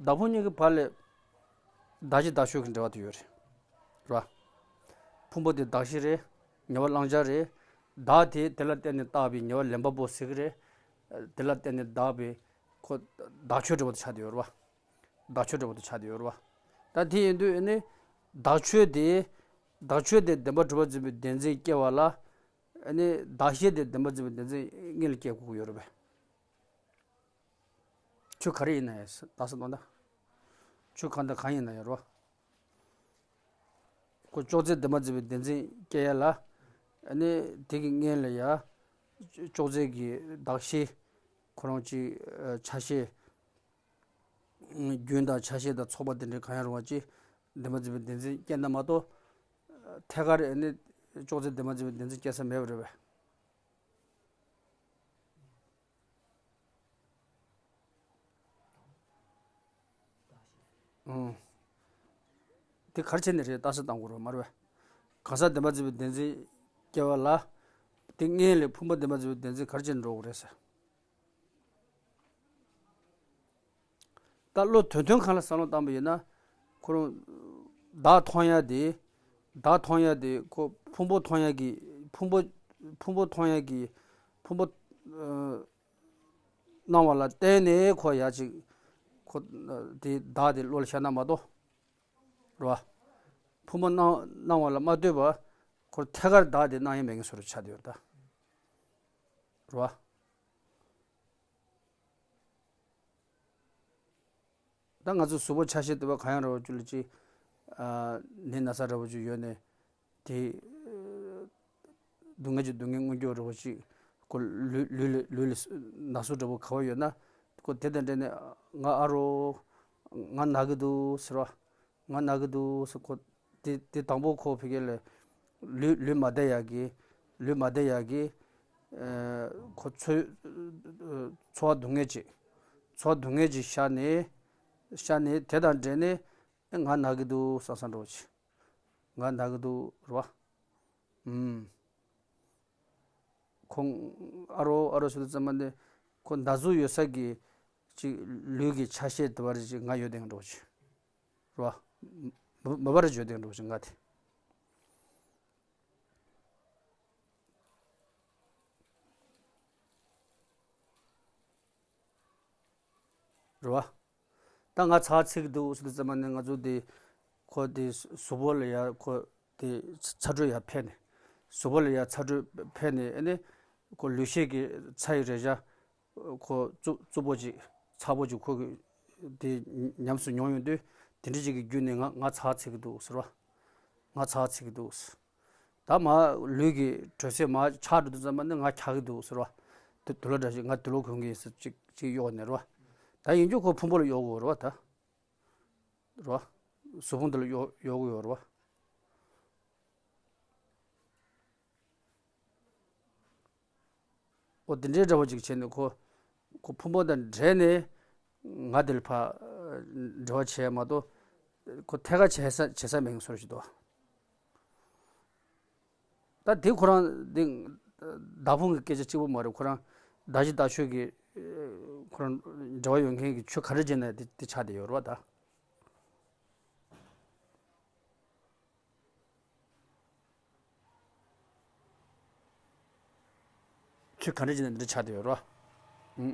བདག་ཕུང་གཉིས་ཀྱི་བར་ལ་བདག་གཞི་བདག་ཆོས་ཀྱི་འབྲེལ་བ་དེ་ཡོད་རེད། རེད་བ། ཕུང་པོ་དེ་བདག་གཞི་རེད། ཉེ་བ་བླང་བྱ་རེད། བདག་དེ་དེ་ལ་བརྟེན་ནས་བཏགས་པའི་ཉེ་བ་ལེན་པ་པོ་ཟེར་གྱི་རེད། དེ་ལ་བརྟེན་ནས་བཏགས་པའི་ཁོ་བདག་ཆོས་འབྲེལ་བ་དེ་ཆགས་བསྡད་ཡོད་རེད་བ། བདག་ཆོས་འབྲེལ་བ་དེ་ཆགས་བསྡད་ཡོད་རེད་བ། ད་དེ་ཡིན་དུས་ཨ་ནི་བདག་ཆོས་དེ། བདག་ཆོས་དེ་བདེན་པར་གྲུབ་པར་འཛིན་པའི་བདེན་འཛིན་སྐྱེ་བ་ལ། ཨ་ནི་བདག་གཞན་དེ་བདེན་པར་འཛིན་པའི་བདེན་འཛིན་སྔོན་ལ་སྐྱེ་དགོས་ཀྱི་ཡོད་རེད་པས། ཆོས་ག་རེ་ཡིན་ན་ཡང་བདག་ས་དང་ད། ཆོས་གང་དང་གང་ཡིན་ན་ཡང་རོ། ཁོ་ཅོག་ཙེ་བདེན་པར་འཛིན་པའི་བདེན་འཛིན་སྐྱེ་ཡ་ལ། ཨ་ནི་དེ་གི་སྔོན་ལ་ཡ། ཅོག་ཙེ་གི་གདགས་གཞི། ཁོ་རང་གི་ཆ་ཤས། རྒྱུན་དང་ཆ་ཤས་དང་ཚོགས་པ་དེ་འདྲའི་གང་ཡང་རུང་བ་ཅིག་བདེན་པར་འཛིན་པའི་བདེན་འཛིན་སྐྱེ་ན་མ་གཏོགས། ཐད་ཀར་ཨ་ནི་ཅོག་ཙེ་བདེན་པར་འཛིན་པའི་བདེན་འཛིན་སྐྱེ་ས་མེད་པ་རེད་པས། ཨང་། དེ་ག་རེ་བྱས་ནས་རེད་བརྟག་དཔྱད་གཏང་དགོས་རེད་མ་རེད་པས། གང་ཟག་བདེན་པར་འཛིན་པའི་བདེན་འཛིན་སྐྱེ་བ་ལ། དེ་སྔོན་ལ་ཕུང་པོ་བདེན་པར་འཛིན་པའི་བདེན་འཛིན་ག་རེ་བྱས་ནས་འགྲོ་དགོས་རེད་ཟེར། ད་བློ་དོན་མཐུན་སྒང་ལ་བསམ་བློ་བཏང་པ་ཡིན་ན། ཁོ་རང་བདག་མཐོང་ཡ་དེ། བདག་མཐོང་ཡ་དེ་ཁོ་ཕུང་པོ་མཐོང་ཡ་གི་ཕུང་པོ། ཕུང་པོ་མཐོང་ཡ་གི་ཕུང་པོ། ཨ། སྣང་བ་ལ་བརྟེན་ནས་ཁོ་ཡ་ཅིག་ཁོ་དེ་བདག་དེ་བློ་ལ་ཤར་ན་མ་གཏོགས། རེད་བ། ཕུང་པོ་སྣང་སྣང་བ་ལ་མ་ལྟོས་པར་ཁོ་ཐད་ཀར་བདག་དེ་སྣང་ཡ་མེད་མཁན་བཟོ་འདྲ་ཆགས་བསྡད་ཡོད་རེད་ད། རེད་བ། ད་ང་ཚོ་གཟུགས་པོ་ཆ་ཤས་དེ་བ་གང་ཡང་རེད་བ་ཅུ་ལ་ཅི། ཨ། ནད་ན་ཚ་འདྲ་བོ་ཅིག་ཡོད་ནས། དེ། སྡུག་བསྔལ་གྱི་སྡུག་བསྔལ་མངོན་གྱུར་འདྲ་བོ་ཅིག་ཁོ་ལུས་ལུས་ལ་ལུས་ལ་ན་ཟུག་འདྲ་པོ་ག་བ་ཡོད་ན། ཁོ་དེ་དང་འབྲེལ་ནས་ང་ཨ་རོ། ང་ན་གི་འདུག་ཟེར་བ། ང་ན་གི་འདུག་ཟེར། ཁོ་དེ་དེ་དང་པོ་ཁོ་ཕ་གི་ལ་ལུས་ལུས་མ་བདེ་ཡག་གི། ལུས་མ་བདེ་ཡག་གི། ཨ། ཁོ་ཚོ་ཚོར་བ་སྡུག་བསྔལ་ཅིག་ཚོར་བ་སྡུག་བསྔལ་ཅིག་ཤར་ནས། ཤར་ནས་དེ་དང་འབྲེལ་ནས་ང་ན་གི་འདུག་བསམ་བསམ་འདྲ་པོ་ཅིག་ང་ན་གི་འདུག་རེད་པ། ཨུམ། ཁོ་ཨ་རོ་ཨ་རོ་ཟེར་དུས་ཙམ་པ་ནས་ཁོ་ན་ཟུག་ཡོད་ས་གི་ཅིག་ལུས་ཀྱི་ཆ་ཤས་དེ་བར་ཅིག་ང་ཡོད་དེ་འདྲ་པོ་ཅིག་རེད་པ། མ་མ་པར་ཡོད་དེ་འདྲ་པོ་ཅིག་ང་དེ། རེད་པ། ད་ང་ཚ་ཚིག་འདུག་ཟེར་དུས་ཙམ་པ་ནས་ང་ཚོ་དེ་ཁོ་དེ་གཟུགས་པོ་ལ་ཡ་ཁོ་དེ་ཚ་དྲོད་ཡར་འཕེལ་ནས། གཟུགས་པོ་ལ་ཡ་ཚ་དྲོད་འཕེལ་ནས་ཨ་ནི་ཁོ་ལུས་ཤེས་ཀྱི་ཚ་ཡི་རེག་བྱ་ཁོ་རྩུབ་རྩུབ་པོ་ཅིག་ཚ་པོ་ཅིག་ཁོ་གི་དེ་ཉམས་སུ་མྱོང་ཡོང་དུས། དེ་འདྲ་ཅིག་གི་བརྒྱུད་ནས་ང་ང་ཚ་ཚིག་གི་འདུག་ཟེར་བ། ང་ཚ་ཚིག་གི་འདུག་ཟེར། ད་མ་ལུས་ཀྱི་དྲོད་ཚད་མ་ཆག་འགྲོ་དུས་ཙམ་པ་ནི་ང་འཁྱག་གི་འདུག་ཟེར་བ། དུ་དུག་ལོག་འདྲ་ཞིག་ང་དུག་ལོག་གོན་གི་ཡིན་ཟེར་ཅིག་ཅིག་གཡོག་ནས་རེད་པ། ད་ཡིན་རྒྱུ་ཁོ་ཕུང་པོ་ལ་གཡོག་གི་ཡོད་རེད་པ་ད། རེད་པ། གཟུགས་ཕུང་འདི་ལ་གཡོག་གཡོག་གི་ཡོད་རེད་པ། འོ་དེ་འདྲའི་འདྲ་པོ་ཅིག་བྱས་ནས་ཁོ་ཁོ་ཕུང་པོ་དང་འབྲེལ་ནས་ང་དེ་ལ་ཕར་འབྲེལ་བ་བྱས་མ་གཏོགས་ཁོ་ཐད་ཀར་བྱེད་ས་བྱེད་ས་མེད་བཟོ་འདྲ་ཞིག་འདུག་ད་དེ་ཁོ་རང་དེ་བདག་ཕུང་གི་སྐད་ཆ་གཅིག་པོ་མ་རེད། ཁོ་རང་བདག་གཞན་བདག་ཆོས་ཀྱི་ཁོ་རང་འབྲེལ་བ་ཡོད་མཁན་གྱི་ཆོས་ག་འདྲ་བྱས་ན་དེ་དེ་ཆགས་བསྡད་ཡོད་རེད་པ་ད། ཆོས་ག་འདྲ་བྱས་ན་འདི་འདྲ་ཆགས་བསྡད་ཡོད་རེད་པ།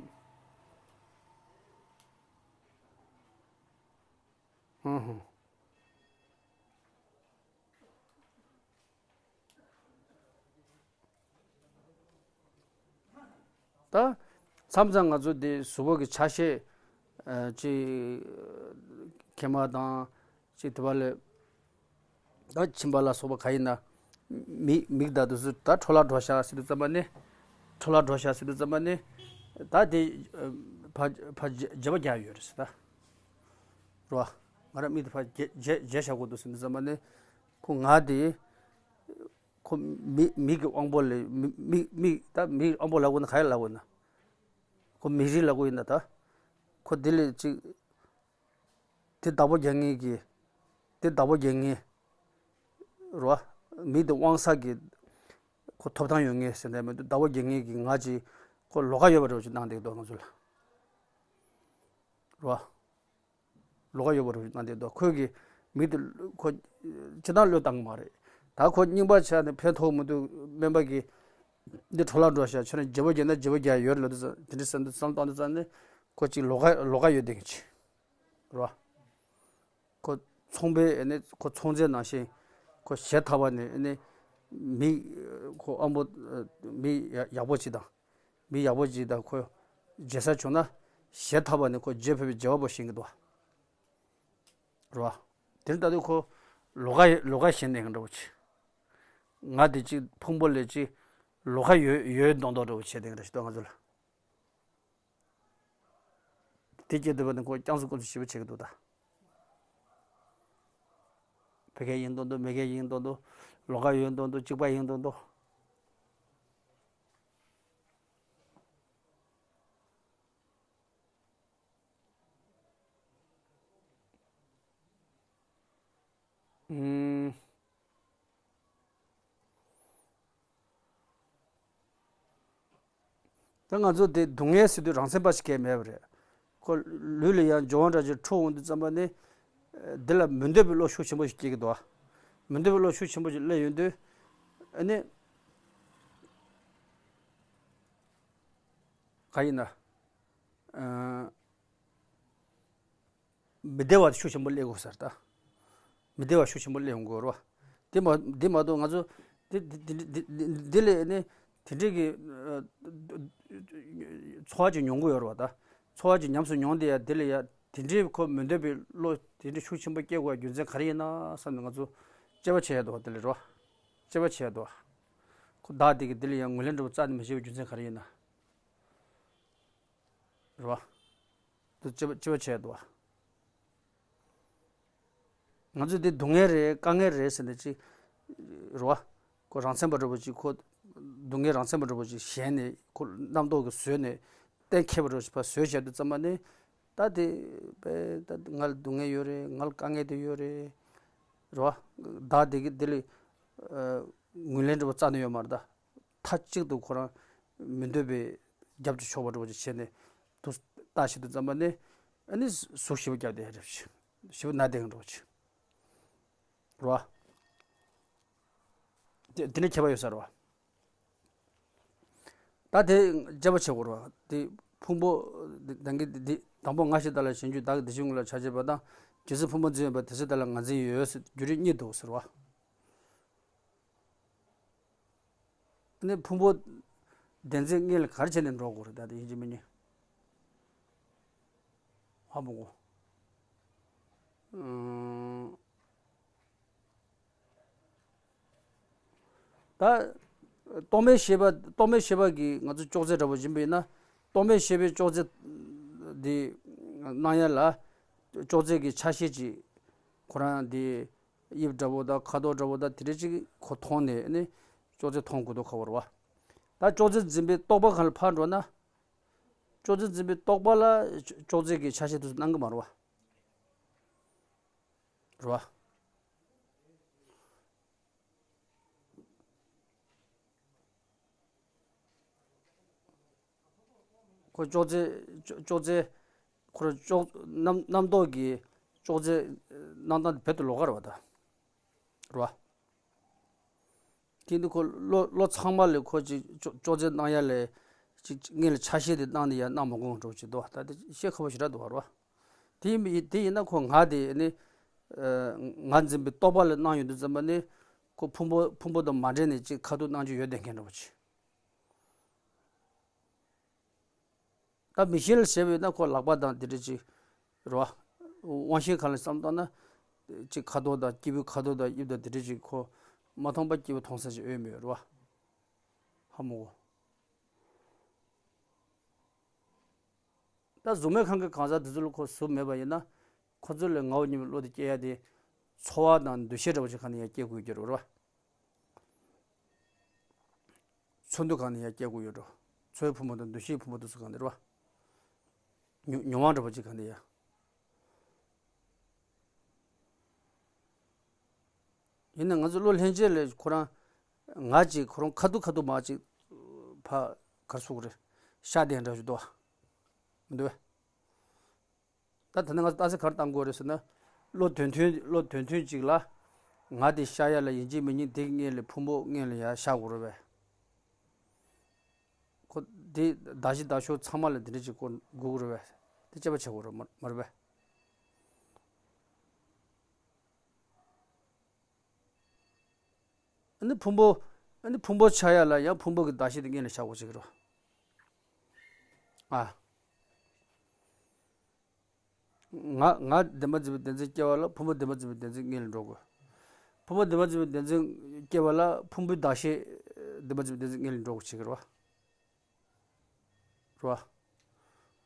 ཨུམ། ཧུང་ཧུང་། ད་མཚམས་མཚམས་ང་ཚོ་འདི་གཟུགས་པོ་གི་ཆ་ཤས་ཨ་ཅིག་མཁལ་མ་དང་ཅིག་དེ་བ་ལས་ད་མཆིན་པ་ལ་སོགས་པ་ག་ཡིན་ན། མིག་མིག་ད་དུ་སུ་ད་འཕྲོ་བརླག་འགྲོ་ཤག་ཟེར་དུས་ཙམ་པ་ནི། འཕྲོ་བརླག་འགྲོ་ཤག་ཟེར་དུས་ཙམ་པ་ནི། ད་དེ་ཕ་ཕ་བརྗེ་བ་རྒྱག་ཡོད་རེད་ཟེར་ད། རེད་པ། ང་རང་མིག་དེ་ཕ་བརྗེ་བརྗེ་བརྗེ་བཞག་དགོས་འདུག་ཟེར་དུས་ཙམ་པ་ནི། ཁོ་ང་དེ། ཁོ་མི་མི་གི་དབང་པོ་ལས་མི་མི་མི་ད་མི་དབང་པོ་ལབ་དགོས་ན་ག་རེ་ལབ་དགོས་ན། ཁོ་མི་རིགས་ལབ་དགོས་ཡིན་ན་ད། ཁོ་དེ་ལས་ཅིག་དེ་བདག་པོ་རྒྱག་མཁན་གྱི། དེ་བདག་པོ་རྒྱག་མཁན་རེད་པ། མི་དེ་དབང་ས་གི་ཁོ་ཐོབ་ཐང་ཡོད་མཁན་ཟེར་ནས་མི་འདུག་བདག་པོ་རྒྱག་མཁན་གྱི་ང་ཅིག་ཁོ་ལོགས་ཀ་ཡོད་པ་འདྲ་པོ་ཅིག་གནང་བསྡད་འདུག་ང་ཚོ་ལ། རེད་པ། ལོགས་ཀ་ཡོད་པ་རུ་གནང་བསྡད་འདུག་ཁོས་ཀྱི་མི་དེ་ཁོ་ཅི་ལྟར་བློས་བཏང་གི་མ་རེད། ད་ཁོ་རྙིང་པ་ཆགས་ནས་ཕན་ཐོགས་མི་འདུག་སྨན་པ་གིས་འདི་འཕྲོ་བརླག་འགྲོ་ཤག་ཁྱོད་རང་བརྗེ་པོ་བརྒྱབ་ན་བརྗེ་པོ་རྒྱག་ཡོད་རེད་ལབ་དུས་ཙམ་དེ་འདྲ་བསམ་དུས་བསམ་བཏང་དུས་ཙམ་ནས་ཁོ་ཅིག་ལོགས་ཀ་ལོགས་ཀ་ཡོད་བསྡད་མཁན་ཅིག་རེད་པ། ཁོ་ཚོང་པའི་ཨ་ནི་ཁོ་ཚོང་རྫས་ནང་བཞིན་ཁོ་ཞེ་ཐག་པ་ནས་ཨ་ནི་མི་ཁོ་ཨ་མོ་མི་ཡག་ཡག་པོ་ཅིག་དང་། མི་ཡག་པོ་ཅིག་དང་ཁོ་མཇལ་ས་བྱུང་ན་ཞེ་ཐག་པ་ནས་ཁོ་མཇལ་ཕོད་པའི་མཇལ་བ་པོ་ཤེས་ཀྱི་འདུག་རེད་པ། དེ་ལྟ་དུས་ཁོ་ལོགས་ཀ་ལོགས་ཀ་ཞེན་ལྡན་གྱི་འདྲ་པོ་ཆེ། ང་དེ་ཅིག་ཕུང་པོ་ལས་ཅིག་ལོགས་ཀ་ཡོད་ཡོད་མདོག་མདོག་འདྲ་པོ་བྱས་བསྡད་ཀྱི་འདྲ་ཞིག་འདུག་ང་ཚོ་ལ། དེ་སྐྱེས་བསྡད་པ་ནི་ཁོ་རྐྱང་སུ་ཀུན་སུ་ཞེ་པོ་བྱེད་ཀྱི་འདུག་ད། ཕ་གི་ཡིན་མདོག་མདོག་མ་གི་ཡིན་མདོག་མདོག་ལོགས་ཀ་ཡོད་མདོག་མདོག་གཅིག་པ་ཡིན་མདོག་མདོག་ཨུམ། ད་ང་ཚོ་དེ་སྡུག་བསྔལ་ཟེར་དུས་རང་སེམས་པ་ཞིག་གས་མེད་པ་རེད། ཁོ་ལུས་ལ་ཡང་འབྱུང་བ་འདྲ་ཅིག་འཕྲོ་འོང་དུས་ཙམ་པ་ནི། འདི་ལ་མི་འདོད་པའི་བློ་ཤུགས་ཆེན་པོ་ཞིག་སྐྱེ་གི་འདུག་མི་འདོད་པའི་བློ་ཤུགས་ཆེན་པོ་ཞིག་སླེབས་ཡོང་དུས། ཨ་ནི། ག་ཡིན་ན། ཨ། མི་བདེ་བ་ཤུགས་ཆེན་པོ་སླེབས་དགོས་ས་རེད་ད། མི་བདེ་བ་ཤུགས་ཆེན་པོ་སླེབས་ཡོང་གི་ཡོད་རེད་པ། དེ་མ་དེ་མ་གཏོགས་ང་ཚོ་དེ་དེ་དེ་དེ་དེ་དེ་ལས་ནི་དེ་འདྲའི་གི་ཨ་ཚོར་བ་ཅིག་མྱོང་གི་ཡོད་རེད་པ་ད། ཚོར་བ་ཅིག་ཉམས་སུ་མྱོང་དེ་ཡ་དེ་ལས་ཡ་དེ་འདྲའི་ཁོ་མི་འདོད་པའི་བློ་དེ་འདྲའི་ཤུགས་ཆེན་པོ་སྐྱེ་དགོས་རྒྱུ་མཚན་ག་རེ་ཡིན་ན་བསམ་ནས་ང་ཚོ་དཔྱད་པ་བྱས་ཡ་འདུག་པ་དེ་ལས་རེད་པ། དཔྱད་པ་བྱས་ཡ་འདུག་པ། ཁོ་བདག་དེ་གིས་དེ་ལ་ཡང་ངོས་ལེན་འདྲ་པོ་རྩ་ནས་མི་བྱེད་པའི་རྒྱུ་མཚན་ག་རེ་ཡིན་ན། རེད་བ། དེ་ལྕི་བ་ལྕི་བ་བྱས་འདུག་བ། ང་ཚོས་འདི་སྡུག་བསྔལ་རེད་དཀའ་ངལ་རེད་ཟེར་ནས་ཅི། རེད་བ། ཁོ་རང་མཚན་པ་འདྲ་པོ་ཅིག་ཁོ། སྡུག་བསྔལ་རང་མཚན་པ་འདྲ་པོ་ཅིག་ཞེན་ནས་ཁོ་རྣམ་རྟོག་གིས་བཟོས་ནས། གཏན་འཁེལ་པ་འདྲ་པོ་ཅིག་ཕར་བཟོས་བཞག་དུས་ཙམ་པ་ནི། ད་དེ། པས་ད་ང་ལ་སྡུག་བསྔལ་ཡོད་རེད། ང་ལ་དཀའ་ངལ་དེ་ཡོད་རེད། རེད་བ། བདག་དེ་གི་དེ་ལ། ཨ། ངོས་ལེན་འདྲ་པོ་རྩ་ནས་ཡོད་མ་རེད་ད། མཐའ་གཅིག་ཏུ་ཁོ་རང་མི་འདོད་པའི་རྒྱབ་ཀྱི་ཕྱོགས་པ་འདྲ་པོ་ཅིག་བྱས་ནས་དུ་ལྟ་བྱེད་དུས་ཙམ་པ་ནི། ཨ་ནི་ཟུག་ཞེ་པོ་བརྒྱབ་བསྡད་རེད། ཞེ་པོ་ན་བསྡད་མཁན་འདྲ་པོ་ཅིག་རེད་བ། དེ་དེ་ནི་ཁྱད་པར་ཡོད་ས་རེད་བ། ད་དེ་དཔྱད་པ་བྱེད་དགོས་རེད་བ། དེ་ཕུང་པོ་དེ་དང་གི་དེ་དང་པོ་ང་ཞིག་བདག་ལ་ཞེན་རྒྱུ་བདག་གི་དེ་བཞིན་ངོ་ལ་ཆགས་བྱེད་པ་དང་། རྗེས་སུ་ཕུང་པོ་འཛིན་ཡོད་པ་དེ་ཚེ་བདག་ལ་ང་འཛིན་ཡོད་ཟེར་རྒྱུ་རིགས་གཉིས་འདུག་ཟེར་བ། ནི་ཕུང་པོ་བདེན་འཛིན་དངོས་ལ་ག་རེ་བྱས་ནས་འགྲོ་དགོས་རེད། ད་དེ་ཡིན་གཅིག་མིན་གཉིས། ཧ་མ་གོ། ཨང་། ད་རྟོག་མེད་ཤེས་པ་རྟོག་མེད་ཤེས་པ་གིས་ང་ཚོ་ཅོག་ཙེ་འདྲ་པོ་ཡིན་པ་ཡིན་ན། རྟོག་མེད་ཤེས་པའི་ཅོག་ཙེ་འདི་སྣང་ཡ་ལ། ཅོག་ཙེ་གི་ཆ་ཤས་ཅིག་ཁོ་རང་འདི། དབྱིབས་འདྲ་པོ་དང་ཁ་དོག་འདྲ་པོ་དང་དེ་འདྲ་ཅིག་ཁོ་མཐོང་ནས་ནི་ཅོག་ཙེ་མཐོང་དགོས་འདུག་ཁ་བོར་བ། ད་ཅོག་ཙེ་འཛིན་པའི་རྟོག་པ་གང་ལ་ཕར་འགྲོ་ན། ཅོག་ཙེ་འཛིན་པའི་རྟོག་པ་ལ་ཅོག་ཙེ་གི་ཆ་ཤས་དེ་ཚོ་སྣང་གི་མ་རེད་བ། རེད་བ། ཁོ་ཅོག་ཙེ་ཅོག་ཅོག་ཙེ། ཁོ་རང་ཅོག་རྣམ་རྣམ་རྟོག་གི་ཅོག་ཙེ་སྣང་སྟངས་དེ་བོད་དུ་ལོགས་ཀ་རེད་བ་ད། རེད་བ། དེ་འདི་ཁོ་བློ་བློ་ཚང་མ་ལས་ཁོ་ཅིག་ཅོག་ཅོག་ཙེ་སྣང་ཡ་ལས་ཅིག་དངོས་ལ་ཆ་ཤས་དེ་སྣང་ནས་ཡ་སྣང་མ་དགོས་འགྲོ་ཅིག་འདུག་བ། ད་དེ་བཤད་ཁག་པོ་ཞེ་དྲག་འདུག་བ། རེད་བ། དེ་ཡིན་དེ་ཡིན་ན་ཁོ་ང་དེ་ནི་ང་འཛིན་པའི་རྟོག་པ་ལ་སྣང་ཡོང་དུས་ཙམ་པ་ནི་ཁོ་ཕུང་པོ་ཕུང་པོ་དང་མ་འདྲེས་ནས་ཅིག་ཁ་ཐུག་སྣང་རྒྱུ་ཡོད་བསྡད་མཁན་འདྲ་བོ་ཅིག་ད་མིག་ཤེས་ལ་བྱས་པས་ན་ཁོ་ལག་པ་དང་དེ་འདྲ་ཅིག་རེད་བ། དབང་ཤེས་གང་ལ་བསམ་བཏང་ན། ཅིག་ཁ་དོག་དང་སྐྱེས་བུའི་ཁ་དོག་དང་དབྱིབས་དང་དེ་འདྲ་ཅིག་ཁོ་མ་མཐོང་པ་སྐྱེས་བུ་མཐོང་ས་ཅིག་ཡོད་མེད་རེད་བ། ཧ་མ་གོ། ད་གཟུགས་མེད་ཁང་གི་གང་ཟག་དེ་ཚོ་ལ་ཁོ་གཟུགས་མེད་པ་ཡིན་ན། ཁོ་ཚོ་ལ་ངའོ་སྙམ་པའི་བློ་དེ་སྐྱེ་ཡ་དེ། ཚོར་བ་དང་འདུ་ཤེས་འདྲ་བོ་ཅིག་གང་ནས་ཡང་སྐྱེ་དགོས་ཀྱི་རེད་བ། ཚོར་འདུ་གང་ནས་ཡང་སྐྱེ་དགོས་ཡོད་འགྲོ། ཚོར་བའི་ཕུང་པོ་དང་འདུ་ཤེས་ཕུང་པོ་དེ་ཚོ་གང་ནས་རེད་བ། མྱོང་མྱོང་བ་འདྲ་བོ་ཅིག་གང་ནས་ཡང་། ཡིན་ན་ང་ཚོ་བློ་ལྷན་སྐྱེས་ལས་ཁོ་རང་། ང་ཅིག་ཁོ་རང་ཁ་ཐུག་ཁ་ཐུག་མ་ཅིག་ཕ་གར་སོང་རེད། ཤ་དེ་འདྲ་ཞིག་འདུག་བ། མི་འདུག་བས། ད་དེ་ནས་ང་ཚོ་རྟགས་གསལ་ག་རེ་བཏང་དགོས་རེད་ཟེར་ན། བློ་དོན་མཐུན་བློ་དོན་མཐུན་ཅིག་ལ། ང་དེ་ཤ་ཡ་ལ་ཡིན་གཅིག་མིན་གཉིས་དེ་གི་སྔོན་ལ་ཕུང་པོ་སྔོན་ལ་ཡ་ཤ་དགོས་རེད་བས། ཁོ་དེ་གདགས་གཞི་གདགས་ཕྱོགས་ཚང་མ་ལ་དེ་འདྲ་ཅིག་དགོས་དགོས་རེད་བས། དེ་དཔྱད་པ་བྱེད་དགོས་རེད་མ་མ་རེད་བས། ཨ་ནི་ཕུང་པོ། ཨ་ནི་ཕུང་པོ་ཆགས་ཡ་ལ་ཡང་ཕུང་པོ་གི་གདགས་གཞི་དེ་སྔོན་ལ་བཞག་དགོས་ཟེར་གི་རེད། ཨ། ང་ང་བདེན་པར་འཛིན་པའི་བདེན་འཛིན་སྐྱེ་བ་ལ་ཕུང་པོ་བདེན་པར་འཛིན་པའི་བདེན་འཛིན་སྔོན་ལ་འགྲོ་དགོས། ཕུང་པོ་བདེན་པར་འཛིན་པའི་བདེན་འཛིན་སྐྱེ་བ་ལ་ཕུང་པོའི་གདགས་གཞི་བདེན་པར་འཛིན་པའི་བདེན་འཛིན་སྔོན་ལ་འགྲོ་དགོས་ཟེར་གི་རེད་བ། རེད་བ།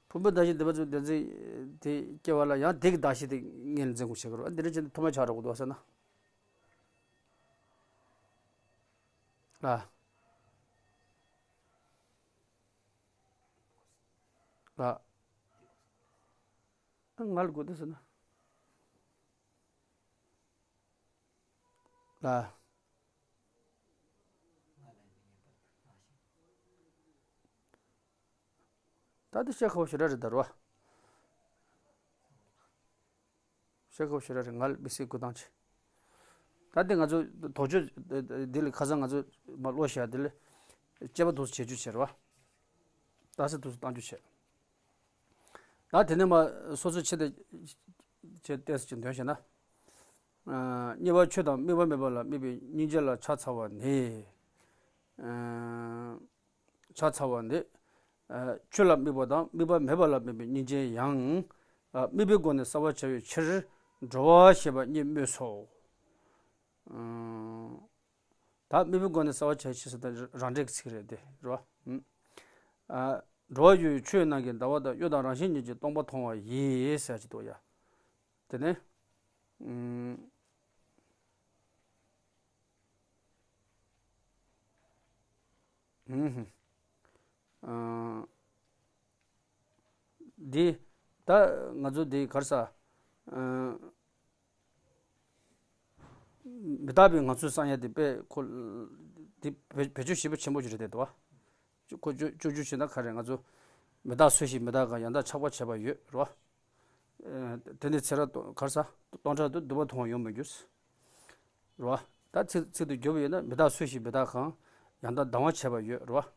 ཕུང་པོའི་གདགས་གཞི་བདེན་པར་འཛིན་པའི་བདེན་འཛིན་དེ་སྐྱེ་བ་ལ་ཡང་དེ་གི་གདགས་གཞི་དེ་སྔོན་ལ་འཛིན་དགོས་ཟེར་གི་རེད་བ། འདི་འདྲ་བྱས་ན་ཐོག་མ་ཆགས་འགྲོ་གི་འདུག་ཟེར་ན། ལ། ལ། ང་ལ་དགོས་འདུག་ཟེར་ན། ལ། ད་དེ་བཤད་ཁག་པོ་ཞེ་དྲག་རེད་ད་རོ། བཤད་ཁག་པོ་ཞེ་དྲག་རེད། ང་ལ་དམིགས་བསལ་དགོས་སྟངས་ཆེ། ད་དེ་ང་ཚོ་དོགས་གཅོད་འདི་ལ་ཁ་སང་ང་ཚོ་མ་ཀློག་བཞག་དེ་ལ་དཔྱད་པ་འདུག་སེ་བྱེད་རྒྱུ་བྱེད་རོ། ལྟ་ས་འདུག་སེ་བཏང་རྒྱུ་བྱེད། ད་དེ་ནས་མ་སོ་སོའི་ཆེད་དུ་ཆེད་ཏོག་ཙམ་ཅིག་འདོན་བྱས་ན། ཨ། གཉིས་པ་ཆོས་དང་དམིགས་པ་མེད་པ་ལ་དམིགས་པའི་སྙིང་རྗེ་ལ་ཕྱག་འཚལ་བ་ནི། ཨ། ཕྱག་འཚལ་བ་ནི། ཨ། ཆོས་ལ་དམིགས་པ་དང་དམིགས་པ་མེད་པ་ལ་དམིགས་པའི་སྙིང་རྗེ་ཡང་། ཨ། དམིགས་པའི་སྒོ་ནས་གསལ་བར་བྱ་བའི་ཕྱིར། འགྲོ་བ་ཞེས་པ་གཉིས་སྨོས་སོ། ཨ། ད་དམིགས་པའི་སྒོ་ནས་གསལ་བར་བྱ་ཕྱིར་ཟེར་ད་རང་འགྲེལ་གྱི་ཚིག་རེད་དེ་རེད་བ། ཨ། འགྲོ་བ་ཡོད་ཡོད་ཆོས་རྣམས་ཀྱི་ཟླ་བ་དང་། གཡོ་དང་རང་བཞིན་ཉིད་ཀྱིས་སྟོང་པར་མཐོང་བ་ཡིས་ཟེར་གྱི་འདུག་ཡ། དེ་ནས། ཨུམ། ཨུམ། ཨ། འདི། ད་ང་ཚོ་འདི་ག་རེ་ཟ། ཨ། མི་རྟག་པའི་ངང་ཚུལ་བསམ་ཡ་དེ་དཔེ་ཁོ། དེ་བེད་བེད་སྤྱོད་ཞིབ་པོ་ཆེན་པོ་ཞིག་རེད་དེ་འདུག་བ། ཁོ་སྤྱོད་སྤྱོད་རྒྱུ་བྱས་ན་ག་རེ་ང་ཚོ། མི་རྟག་ཚུལ་བཞིན་མི་རྟག་གང་། ཡང་དག་ཆགས་པ་བྱས་པ་ཡོད་རེད་བ། ཨ། དེ་ནི་ཚེ་རབས་ག་རེ་ཟ། སྟོང་ཕྲག་ཏུ་སྡུད་པ་མཐོང་བ་ཡོང་མི་འགྱུར། རེད་བ། ད་ཚིག་ཚིག་ཏུ་བསྒྱུར་བ་ཡིན་ན། མི་རྟག་ཚུལ་བཞིན་མི་རྟག་གང་། ཡང་དག་སྡང་བ་བྱས་པ་ཡོད་རེད་བ།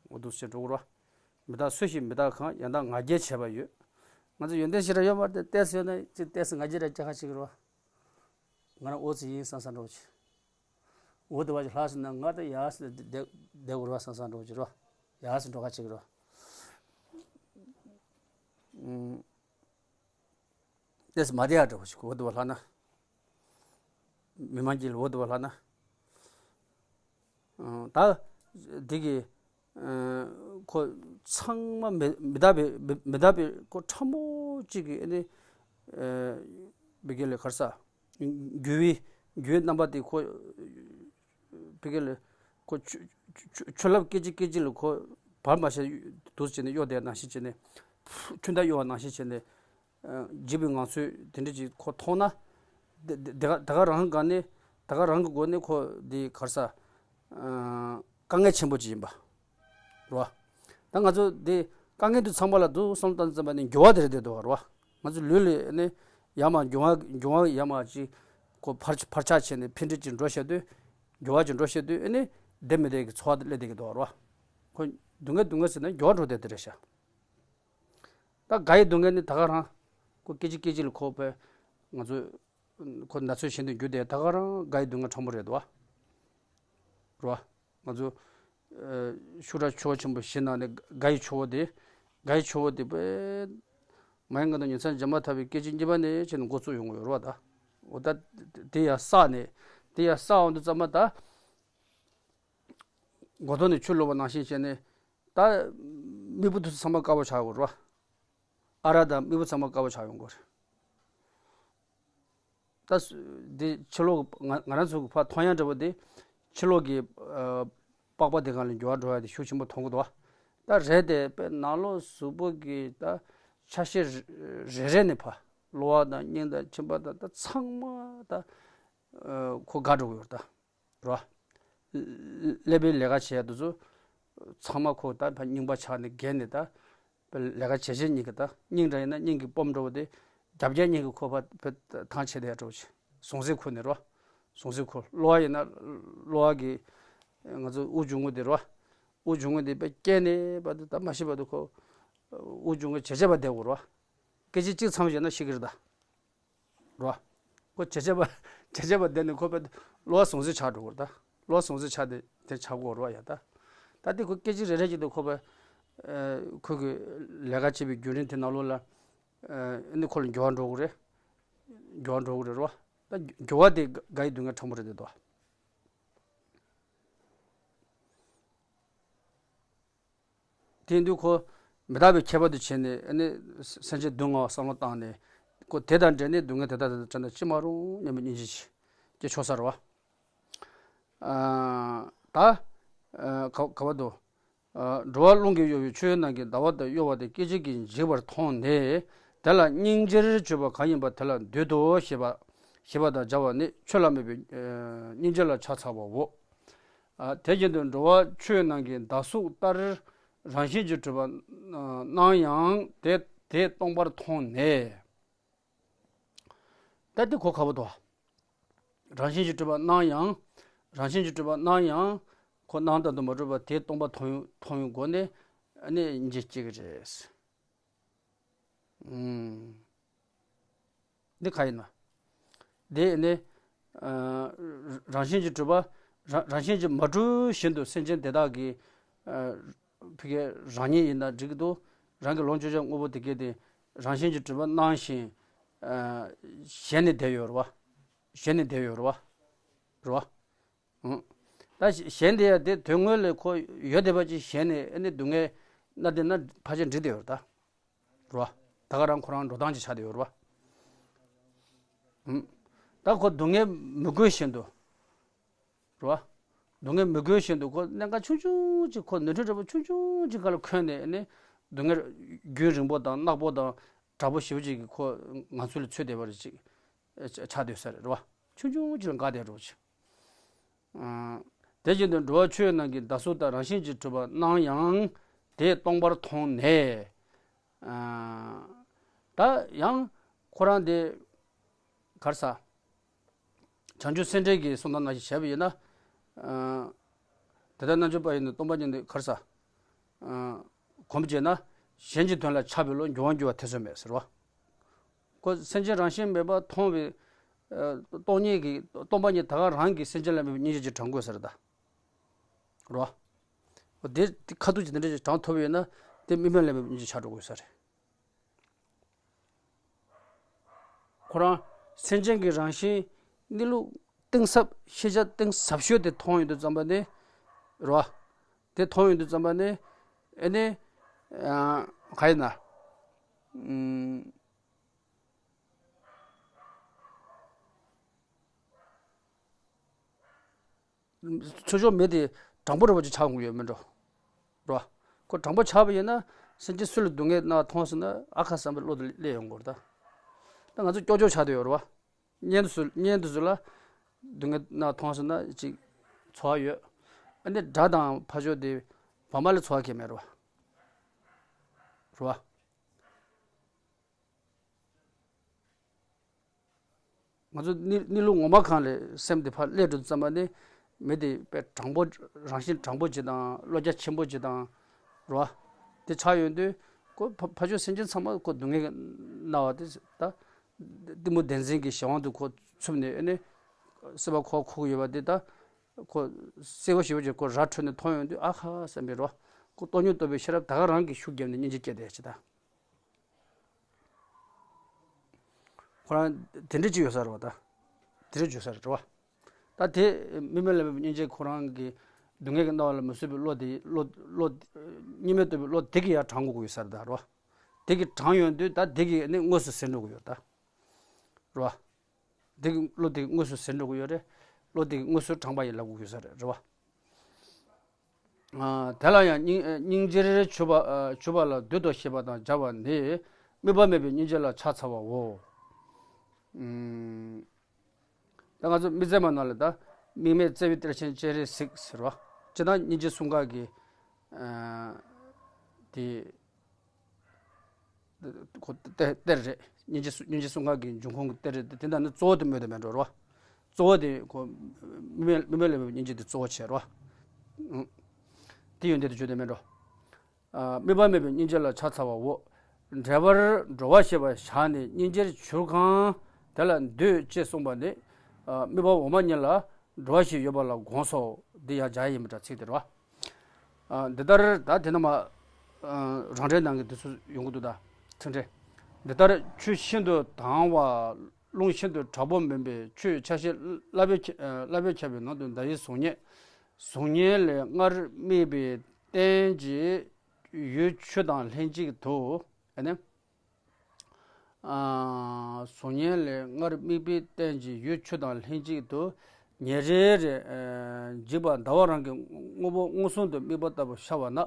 འོ་འདུག་སེ་འགྲོ་གི་རེད་བ། མི་རྟག་ཚུལ་བཞིན་མི་རྟག་གང་། ཡང་དག་ང་རྒྱལ་བྱས་པ་ཡོད། ང་ཚོ་ཡོན་ཏན་ཞེ་དྲག་ཡོད་མ་རེད་དེ། ཏོག་ཙམ་ཡོད་ན་ཅིག་ཏོག་ཙམ་ང་རྒྱལ་ར་རྒྱག་ཁ་ཅིག་རེད་བ། ང་རང་འོ་ཙི་ཡིན་བསམ་བསམ་འགྲོ་ཅིག་འོ་དེ་བ་ཅིག་ལྷག་སོང་ན་ང་ད་ཡག་སེ་བསྡད་བསྡད་དགོས་རེད་བ་བསམ་བསམ་འགྲོ་ཅིག་རེད་བ། ཡག་སེ་འགྲོ་ཁ་ཅིག་རེད་བ། ཨུམ། ཏོག་ཙམ་མ་བསྡད་ཡག་འདྲ་བོ་ཞིག་འོ་དེ་བ་ལྷག་ན། མི་མང་གི་འོ་དེ་བ་ལྷག་ན། ཨང་། ད་འདི་གི། ཨ། ཁོ་ཚང་མ་མི་མི་རྟག་པའི་མི་མི་རྟག་པའི་ཁོ་ཕྲ་མོ་གཅིག་གི་ཨ་ནི། ཨ། བི་གེ་ལ་ག་རེ་ཟ། འགྱུར་བའི་འགྱུར་བའི་རྣམ་པ་དེ་ཁོ། བི་གེ་ལ་ཁོ་ཆུ་ཆུ་ཆུ་ཆུ་ལྷབ་སྐད་ཅིག་སྐད་ཅིག་ལ་ཁོ་བར་མ་ཆད་དུ་བྱས་ནས་གཡོ་བསྡད་ནང་བཞིན་བྱས་ནས། ཆུ་ཟླ་གཡོ་བ་ནང་བཞིན་བྱས་ནས། ཨ། འཇིགས་པའི་ངང་ཚུལ་དེ་འདྲ་ཅིག་ཁོ་མཐོང་ན། དེ་དེ་དེ་ག་དེ་ག་རང་སྒང་ནས་དེ་ག་རང་གི་སྒོ་ནས་ཁོ་འདི་ག་རེ་ཟ། ཨ། དཀའ་ངལ་ཆེན་པོ་ཅིག་ཡིན་པ་རེད་བ། ད་ང་ཚོ་འདི་དཀའ་ངལ་དེ་ཚང་མ་ལ་འདུག་བསམ་བློ་བཏང་ཙམ་པ་ནི་འགྱུར་བ་དེ་རེད་བསྡད་འདུག་བ་རེད་བ། ང་ཚོ་ལུས་ལ་ནི་ཡར་མར་འགྱུར་བ་འགྱུར་བ་ཡར་མར་ཅིག་ཁོ་འཕར་འཕར་ཆག་བྱས་ནས་འཕེལ་འགྲིབ་ཅིག་འགྲོ་བཤད་དུས། འགྱུར་བ་ཅིག་འགྲོ་བཤད་དུས་ཨ་ནི་བདེ་མི་བདེ་གི་ཚོར་བ་དེ་སླེབས་བསྡད་ཀྱི་འདུག་བ་རེད་བ། ཁོ་སྡུག་བསྔལ་སྡུག་བསྔལ་ཟེར་ན་འགྱུར་བ་འགྲོ་བསྡད་དེ་རེད་ཤག་ད་དགའ་ཡི་སྡུག་བསྔལ་ནི་ད་ག་རང་། ཁོ་སྐད་ཅིག་སྐད་ཅིག་ལ་ཁོ་པས། ང་ཚོ་ཁོ་ན་ཚོད་གཞན་དུ་འགྱུར་ཏེ་ད་ག་རང་དགའ་ཡི་སྡུག་བསྔལ་ཕྲ་མོ་རེད་དོ། རེད་བ། ང་ཚོ། ཨ། ཤུགས་དྲག་ཆུ་བོ་ཆེན་པོ་བཞི་ནང་ནས་དགའ་ཡི་ཆུ་བོ་དེ། དགའ་ཡི་ཆུ་བོ་དེ་པས། མ་ཡིན་ང་དང་ཉིན་མཚན་རྗེས་མ་ཐར་པའི་སྐད་ཅིག་གཉིས་པ་ནས་བྱས་ནས་འགོ་བཙུགས་ཡོང་གི་ཡོད་རེད་བ་ད། འོ་ད། དེ་ཡར་བསགས་ནས། དེ་ཡར་བསགས་འོང་དུས་ཙམ་པ་ད། མགོ་ཐོག་ནས་ཆུ་ལོག་པ་ནང་བཞིན་བྱས་ནས། ད། མིག་སྤུ་དེ་ཚོ་ཚང་མ་དཀར་པོ་ཆགས་ཡོང་གི་རེད་བ། ཨ་རག་དང་མིག་སྤུ་ཚང་མ་དཀར་པོ་ཆགས་ཡོང་གི་རེད། ད་སུ་འདི་ཕྱི་ལོགས་ཀྱི་ང་ང་རང་ཚོ་གི་ཕར་མཐོང་ཡ་འདྲ་པོ་འདི། ཕྱི་ལོགས་ཀྱི་ཨ་པགས་པ་དེ་སྒང་ལ་འགྱུར་བ་འགྲོ་ཡ་དེ་ཤུགས་ཆེན་པོ་མཐོང་གི་འདུག་བ། ད་རེད་དེ་དཔེ་ནང་ལོགས་གཟུགས་པོ་གི་ད་ཆ་ཤས་རེ་རེ་རེ་ནས་ཕར་གློ་བ་དང་སྙིང་དང་མཆིན་པ་དང་ད་ཚང་མ་ད་ཨ་ཁོ་འགག་འགྲོ་གི་ཡོད་རེད་ད། རེད་བ། ཀླད་པའི་ལས་ཀ་བྱེད་ཡ་དེ་ཚོ་ཚང་མ་ཁོ་ད་ཕར་རྙིང་པ་ཆགས་ནས་རྒས་ནས་ད། ལས་ཀ་བྱེད་བྱེད་སྙིང་གི་ད་སྙིང་འདྲ་ཡིན་ན་སྙིང་གི་སྤོམ་འདྲ་བོ་དེ། རྒྱབ་རྒྱབ་སྙིང་གི་ཁོ་ཕར་ཕར་ཐང་ཆད་དེ་ཡ་འདྲ་བོ་ཞིག་ཟུང་ཟིང་ཁུར་ནས་རེད་བ། ཟུང་ཟིང་ཁུར། གློ་བ་ཡིན་ན་གློ་བ་གི་ང་ཚོ་དབུགས་འབྱུང་ཁུངས་དེ་རེད་བ། དབུགས་འབྱུང་ཁུངས་དེ་དཔེ་སྐྱེས་ནས་བར་དུ་ད་མ་ཤི་བར་དུ་ཁོ་དབུགས་འབྱུང་ཁུངས་བྱེད་བྱེད་པ་བསྡད་དགོས་རེད་བ། སྐད་ཅིག་གཅིག་མཚམས་བཞག་ན་ཤི་གི་རེད་ད། རོ། ཁོ་བྱེད་བྱེད་པ་བྱེད་བྱེད་པ་དེ་ནི་ཁོ་པའི་གློ་བ་ཟུང་ཟིང་ཆགས་འགྲོ་གི་རེད་ད། གློ་བ་ཟུང་ཟིང་ཆགས་དེ་དེ་ཆགས་དགོས་རེད་བ་ཡ་ད། ད་དེ་ཁོ་སྐད་ཅིག་རེ་རེ་ཅིག་ཏུ་ཁོ་པའི་ཨ་ཁོ་གི་ལས་ཀ་བྱེད་པའི་བརྒྱུད་རིམ་དེ་ནང་ལོགས་ལ་ཨ་ནི་ཁོ་ལ་འགྱུར་བ་འགྲོ་གི་རེད། འགྱུར་བ་འགྲོ་གི་རེད་རོ། ད་འགྱུར་བ་དེ་དགའ་ཡི་སྡུག་བསྔལ་ཕྲ་མོ་རེད་དེ་དོ། དེ་དུས་ཁོ་མི་རྟག་པའི་ཁྱད་པར་དུ་བྱས་ནས་ཨ་ནི་སེམས་ཅན་སྡུག་བསྔལ་བ་བསམ་བློ་བཏང་ནས་ཁོ་དེ་དང་འབྲེལ་ནས་སྡུག་བསྔལ་དེ་དག་དེ་དག་བྱས་ན་ཅི་མ་རུང་སྙམ་པའི་སྙིང་རྗེ་ཅིག་སྐྱེ་ཆོག་ས་རེད་བ། ཨ་ད་ཨ་ག་ག་བ་དོ། ཨ་འགྲོ་བ་རླུང་གིས་གཡོ་བའི་ཆུ་ཡུར་རྣམས་ཀྱི་ཟླ་བ་དང་གཡོ་བ་དེ་སྐད་ཅིག་གིས་འཇིག་པར་མཐོང་ནས། དེ་ལ་སྙིང་རྗེར་གྱུར་པ་གང་ཡིན་པ་དེ་ལ་འདུད་དོ་ཞེས་པ་ཞེས་པ་དང་སྦྱར་བ་ནི་ཆོས་ལ་མོས་པའི་ཨ་སྙིང་རྗེ་ལ་ཕྱག་འཚལ་བའོ། ཨ་དེ་བཞིན་དུ་འགྲོ་བ་ཆུ་ཡུར་རྣམས་ཀྱི་ཟླ་གཟུགས་ལྟར་རང་བཞིན་གྱིས་གྲུབ་པ་རྣམས་ཡང་དེ་དེས་སྟོང་པར་མཐོང་ནས། ད་དེ་གོ་ཁ་བོ་དོ། རང་བཞིན་གྱིས་གྲུབ་པ་རྣམས་ཡང་། རང་བཞིན་གྱིས་གྲུབ་པ་རྣམས་ཡང་། ཁོ་རྣམས་དང་དུ་མ་གྲུབ་པ་དེས་སྟོང་པ་མཐོང་མཐོང་བའི་སྒོ་ནས་ཨ་ནི་སྙིང་རྗེ་སྐྱེ་གི་རེད། ཨུམ། འདི་ག་ཡིན་ན། དེ་ནི། ཨ་རང་བཞིན་གྱིས་གྲུབ་པ། རང་རང་བཞིན་གྱིས་མ་གྲུབ་བཞིན་དུ་སེམས་ཅན་དེ་དག་གི། ཨ་ཕ་གི་རང་ཉིད་ཡིན་ན་འགྲིག་གི་འདུག་རང་གི་ལོངས་སྤྱོད་བྱ་དངོས་པོ་དེ་གས་དེ་རང་བཞིན་གྱིས་གྲུབ་པ་སྣང་ཞིང་། ཨ་ཞེན་ནས་བསྡད་ཡོད་རེད་བ། ཞེན་ནས་བསྡད་ཡོད་རེད་བ། རེད་བ། ཨང་། ད་གཞན་དེ་ཡང་དེ་དོན་དངོས་ལས་ཁོ་ཡོད་བསྡད་པ་ཅིག་གཞན་ནས་ཨ་ནི་སྡུག་བསྔལ་མནར་བསྡད་ན་ཕལ་ཆེར་འགྲིག་བསྡད་ཡོད་རེད་ད། རེད་བ། ད་ག་རང་ཁོ་རང་འགྲོ་སྟངས་ཅིག་ཆགས་བསྡད་ཡོད་རེད་བ། ཨུམ། ད་ཁོ་སྡུག་བསྔལ་མི་དགོས་བཞིན་དུ། རེད་བ། སྡུག་བསྔལ་མི་དགོས་བཞིན་དུ་ཁོ་གནད་འགག་ཆུང་ཆུང་ཅིག་ཁོ་ནོར་འཁྲུལ་འདྲ་པོ་ཆུང་ཆུང་ཅིག་སྒང་ལ་འཁོན་ནས་ཨ་ནི་སྡུག་བསྔལ་རྒྱུན་རིང་པོ་དང་ནག་པོ་དང་དྲག་པོ་ཞེ་པོ་ཅིག་གིས་ཁོ་ང་ཚོ་ལ་ཚུད་བསྡད་པ་རེད་ཅིག་ཆགས་བསྡད་ས་རེད་རེད་བ། ཆུང་ཆུང་ཅིག་ལ་འགག་བསྡད་འགྲོ་ཅིག་ཨ། དེ་བཞིན་དུ་འགྲོ་བ་ཆོས་རྣམས་ཀྱི་བདག་གཟུགས་དག་རང་བཞིན་གྱིས་གྲུབ་པ་རྣམས་ཡང་དེས་སྟོང་པར་མཐོང་ནས། ཨ། ད་ཡང་ཁོ་རང་དེ་ག་རེ་ཟ། བྱང་ཆུབ་སེམས་འགྲེལ་གྱི་གསུང་སྟངས་ནང་བཞིན་བྱས་པ་ཡིན་ན། ཨ། དེ་ལྟར་རྣལ་འབྱོར་པ་ཡིས་ནི་སྟོང་པ་ཉིད་དེ་ག་རེ་ཟ། ཨ། གོམས་བྱས་ན་གཞན་གྱི་དོན་ལ་ཆགས་པའི་བློ་འགྱུར་བ་འགྱུར་བ་ཐེ་ཚོམ་མེད་ཟེར་བ། ཁོ་སེམས་ཅན་རང་བཞིན་མེད་པར་མཐོང་བའི། ཨ། སྟོང་ཉིད་ཀྱི་སྟོང་པ་ཉིད་ད་ག་རང་གི་སེམས་ཅན་ལ་མེད་པའི་སྙིང་རྗེ་ཅིག་དྲང་དགོས་ས་རེད་ད། རེད་བ། འོ་དེ་དེ་ཁ་ཐུག་ཅིག་དེ་འདྲ་ཅིག་དྲང་ཐུབ་ཡོད་ན་དེ་དམིགས་མེད་ལས་མེད་པའི་སྙིང་རྗེ་ཆགས་འགྲོ་དགོས་ས་རེད། ཁོ་རང་སེམས་ཅན་གྱི་རང་བཞིན་གནས་ལུགས་གཏིང་ཟབ་ཤེས་བྱ་གཏིང་ཟབ་ཤོས་དེ་མཐོང་ཡོང་དུས་ཙམ་པ་ནི། རེད་བ། དེ་མཐོང་ཡོང་དུས་ཙམ་པ་ནི། ཨེ་ནི། ཨ། ག་ཡིན་ན། ཨུམ། ཆོས་ཕྱོགས་མི་དེ་དྲང་པོ་རེད་པ་ཅིག་ཆགས་འོང་གི་ཡོད་མེད་འགྲོ། རེད་བ། ཁོ་དྲང་པོ་ཆགས་པ་ཡིན་ན་སེམས་ཅན་སུ་ལ་སྡུག་བསྔལ་གནང་མཐོང་སོང་ན་ཨ་ཁ་བསམ་པའི་བློ་དེ་སླེབས་ཡོང་གི་རེད་ད། ད་ང་ཚོ་སྐྱོ་སྐྱོ་ཆགས་བསྡད་ཡོད་རེད་བ། གཉེན་དུ་སུ་གཉེན་དུ་སུ་ལ་སྡུག་བསྔལ་གནང་མཐོང་སོང་ན་ཅིག་ཚོར་བ་ཡོད། ཨ་ནི་དགྲ་དང་ཕ་ཕྱོགས་དེ་བག་མ་ལ་ཚོར་བ་གང་ཡང་མེད་རེད་བ། རེད་བ། ང་ཚོ་གནས་གནས་ལུགས་ངོ་མ་གང་ལ་སེམས་དེ་ཕར་སླེབས་འགྲོ་དུས་ཙམ་པ་ནི་མི་དེ་དཔེ་དྲང་པོ་རང་བཞིན་དྲང་པོ་ཅིག་དང་བློ་རྒྱ་ཆེན་པོ་ཅིག་དང་རེད་བ། དེ་ཆགས་ཡོང་དུས་ཁོ་ཕ་ཕ་ཕྱོགས་སེམས་ཅན་ཚང་མ་ཁོ་སྡུག་བསྔལ་གནང་བ་དེ་ད་གཏི་མུག་བདེན་འཛིན་གྱི་གཞན་དབང་དུ་ཁོ་ཚུད་ནས་ཨ་ནི་སྲིད་པ་ཁོ་འཁོར་གྱི་ཡོད་པ་དེ་ད་ཁོ་གསལ་པོ་ཞེ་པོ་ཅིག་ཁོ་ར་འཕྲོད་ནས་མཐོང་ཡོང་དུས་ཨ་ཁ་བསམ་པའི་རེད་བ། ཁོ་སྟོང་ཉིད་རྟོགས་པའི་ཤེས་རབ་ད་ག་རང་གིས་ཤུགས་བརྒྱབ་ནས་སྙིང་རྗེ་སྐྱེས་བསྡད་ཅིག་ད། ཁོ་རང་དེ་འདྲ་ཅིག་ཡོད་ས་རེད་བ་ད། དེ་འདྲ་བརྗོད་ས་རེད་བ། ད་དེ་དམིགས་མེད་ལས་མེད་པའི་སྙིང་རྗེ་ཁོ་རང་གི་སྡུག་བསྔལ་གྱི་སྣང་བ་ལ་མི་བཟོད་པའི་བློ་དེ་བློ་བློ་དམིགས་མེད་རྟོགས་པའི་བློ་དེ་གིས་ཡར་དྲང་དགོས་ཀྱི་ཡོད་ས་རེད་ད་རེད་བ། དེ་གིས་དྲང་ཡོང་དུས་ད་དེ་གིས་ནི་དངོས་སུ་ཟིན་འགྲོ་གི་ཡོད་ད། རེད་བ། དེ་གིས་བློ་དེ་གིས་དངོས་སུ་ཟིན་འགྲོ་གི་ཡོད་རེད། བློ་དེ་གིས་དངོས་སུ་དྲང་པ་ཡིན་ལབ་དགོས་ཀྱི་ཡོད་ས་རེད་རེད་བ། ཨ། དེ་ལ་ཡང་སྙིང་སྙིང་རྗེར་གྱུར་པ་ཨ་གྱུར་པ་ལ་བདུད་དོ་ཞེས་པ་དང་སྦྱར་བ་ནི་དམིགས་པ་མེད་པའི་སྙིང་རྗེ་ལ་ཕྱག་འཚལ་བའོ། ཨུམ། ད་ང་ཚོ་དམིགས་བརྩེ་མ་ནང་ལ་ད་དམིགས་མེད་བརྩེ་བའི་གཏེར་ཆེན་སྤྱན་རས་གཟིགས་ཟེར་བ། སྤྱིར་བཏང་སྙིང་རྗེ་གསུམ་ཀ་གི་ཨ་དེ། ཁོ་གཏེར་གཏེར་རེད། སྙིང་རྗེ་སྙིང་རྗེ་གསུམ་ཀ་གི་འབྱུང་ཁུངས་ཀྱི་གཏེར་རེད། དེ་འདྲ་ནི་གཙོ་བོ་དེ་སྨོས་དོན་མེད་འགྲོ་རེད་བ། གཙོ་བོ་དེ་ཁོ་དམིགས་མེད་དམིགས་མེད་ལས་མེད་པའི་སྙིང་རྗེ་དེ་གཙོ་བོ་བྱས་རེད་བ། ཨང་། དེ་ཡོན་ཏན་དེ་བརྗོད་དོན་མེད་འགྲོ། ཨ། དམིགས་པ་མེད་པའི་སྙིང་རྗེ་ལ་ཕྱག་འཚལ་བའོ། འབྲེལ་པར་འགྲོ་བ་ཞེས་པ་བཞག་ནས་སྙིང་རྗེར་གྱུར་གང་དེ་ལ་འདུད་ཅེས་གསུངས་པ་ནི། ཨ། དམིགས་པ་འོག་མ་གཉིས་ལ་འགྲོ་བ་ཞིག་ཡོད་པ་ལ་དགོངས་སོ། འདི་ཡང་སྦྱར་ཡིན་པ་འདྲ་ཚིག་དེ་རེད་བ། ཨ། འདི་ལྟར་ད་དེ་ནས་མ། ཨ། རང་འགྲེལ་ནང་གི་དེ་ཚོ་ཡོང་གི་འདུག་ད། ཚིག་འགྲེལ། འདི་ལྟར་ཆུ་ཤིན་ཏུ་དྭངས་པ་རླུང་ཤིན་ཏུ་དྲག་པོ་མིན་པའི་ཆུའི་ཆ་ཤས་སླ་བས་ཁྱབ་སླ་བས་ཁྱབ་པའི་ནང་དུ་ཟླ་བའི་གཟུགས་བརྙན། གཟུགས་བརྙན་ལས་སྔར་དམིགས་པའི་རྟེན་གྱི་ཡུལ་ཆུ་དང་ལྷན་ཅིག་ཏུ། ཨ་ནི། ཨ། གཟུགས་བརྙན་ལས་སྔར་དམིགས་པའི་རྟེན་གྱི་ཡུལ་ཆུ་དང་ལྷན་ཅིག་ཏུ་ཉིན་རེ་རེ། ཨ། འཇིག་པ་ཟླ་བ་རང་གི་དངོས་པོ་མངོན་སུམ་དུ་དམིགས་པ་ལྟ་བུ་ཤར་བ་ན།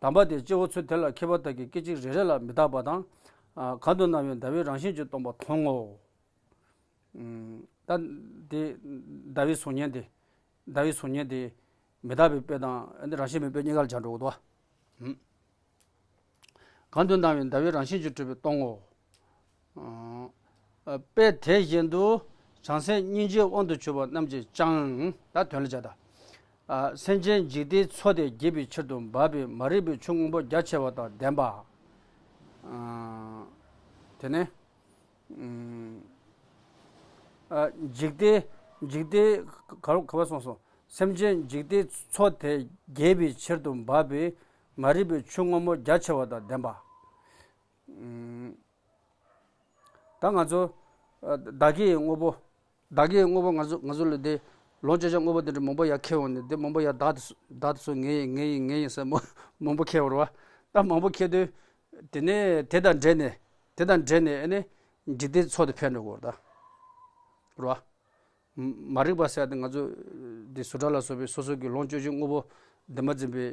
དམ་པ་དེས་སྐྱེ་བོ་ཚུལ་དེ་ལ་མཁས་པ་དག་གིས་སྐད་ཅིག་རེ་རེ་ལ་མི་རྟག་པ་དང་། ཨ། གང་དུ་སྣང་བའི་ཟླ་བའི་རང་བཞིན་གྱིས་སྟོང་པ་མཐོང་ངོ་། ཨུམ། ད་དེ་ཟླ་བའི་གཟུགས་བརྙན་དེ། ཟླ་བའི་གཟུགས་བརྙན་དེ་མི་རྟག་པའི་དཔེ་དང་རང་བཞིན་མེད་པའི་གཉིས་ཀ་ལ་སྦྱར་འགྲོ་གི་འདུག་བ། ཨུམ། གང་དུ་སྣང་བའི་ཟླ་བའི་རང་བཞིན་གྱིས་གྲུབ་པས་སྟོང་ངོ་། ཨ། དཔེ་དེ་བཞིན་དུ་བྱང་སེམས་སྙིང་རྗེའི་དབང་དུ་གྱུར་པ་རྣམས་ཀྱིས་ཀྱང་། ད་དོན་ལ་སྦྱར་ད། ཨ། སེམས་ཅན་འཇིག་ལྟའི་མཚོ་དེ་འགེབས་པའི་ཕྱིར་དུ་འབབ་པའི་མ་རིག་པའི་ཆུ་སྔོན་པོ་རྒྱ་ཆེ་བ་དང་ལྡན་པ། ཨ། དེ་ནས། ཨུམ། ཨ། འཇིག་ལྟའི་འཇིག་ལྟའི་ག་ག་བ་སོང་སོང་། སེམས་ཅན་འཇིག་ལྟའི་མཚོ་དེ་འགེབས་པའི་ཕྱིར་དུ་འབབ་པའི་མ་རིག་པའི་ཆུ་སྔོན་མོ་རྒྱ་ཆེ་བ་དང་ལྡན་པ། ཨུམ། ད་ང་ཚོ། ཨ། བདག་གི་དངོས་པོ། བདག་གི་དངོས་པོ་ང་ཚོ་ང་ཚོ་ལ་དེ་ ལོངས་སྤྱོད་བྱ་དངོས་པོ་དེ་འདྲ་མང་པོ་ཡར་ཁྱེར་འོང་ནས་དེ་མང་པོ་ཡར་བདག་ཏུ་བདག་ཏུ་སོང་ངའི་ཡིན་ངའི་ཡིན་ངའི་ཡིན་ཟེར་མང་མང་པོ་ཁྱེར་བ་རེད་བ། ད་མང་པོ་ཁྱེར་དུས་དེ་ནས་དེ་དང་འབྲེལ་ནས་དེ་དང་འབྲེལ་ནས་ཨ་ནི་འཇིག་རྟེན་ཚོགས་དེ་འཕེལ་འགྲོ་དགོས་རེད་ད། རེད་བ། མ་རིག་པ་ཟེར་ཡ་དེ་ང་ཚོ་འདི་སུ་ཏྲ་ལ་སོགས་པའི་སོ་སོ་གི་ལོངས་སྤྱོད་ཀྱི་དངོས་པོ་བདེན་པ་འཛིན་པའི་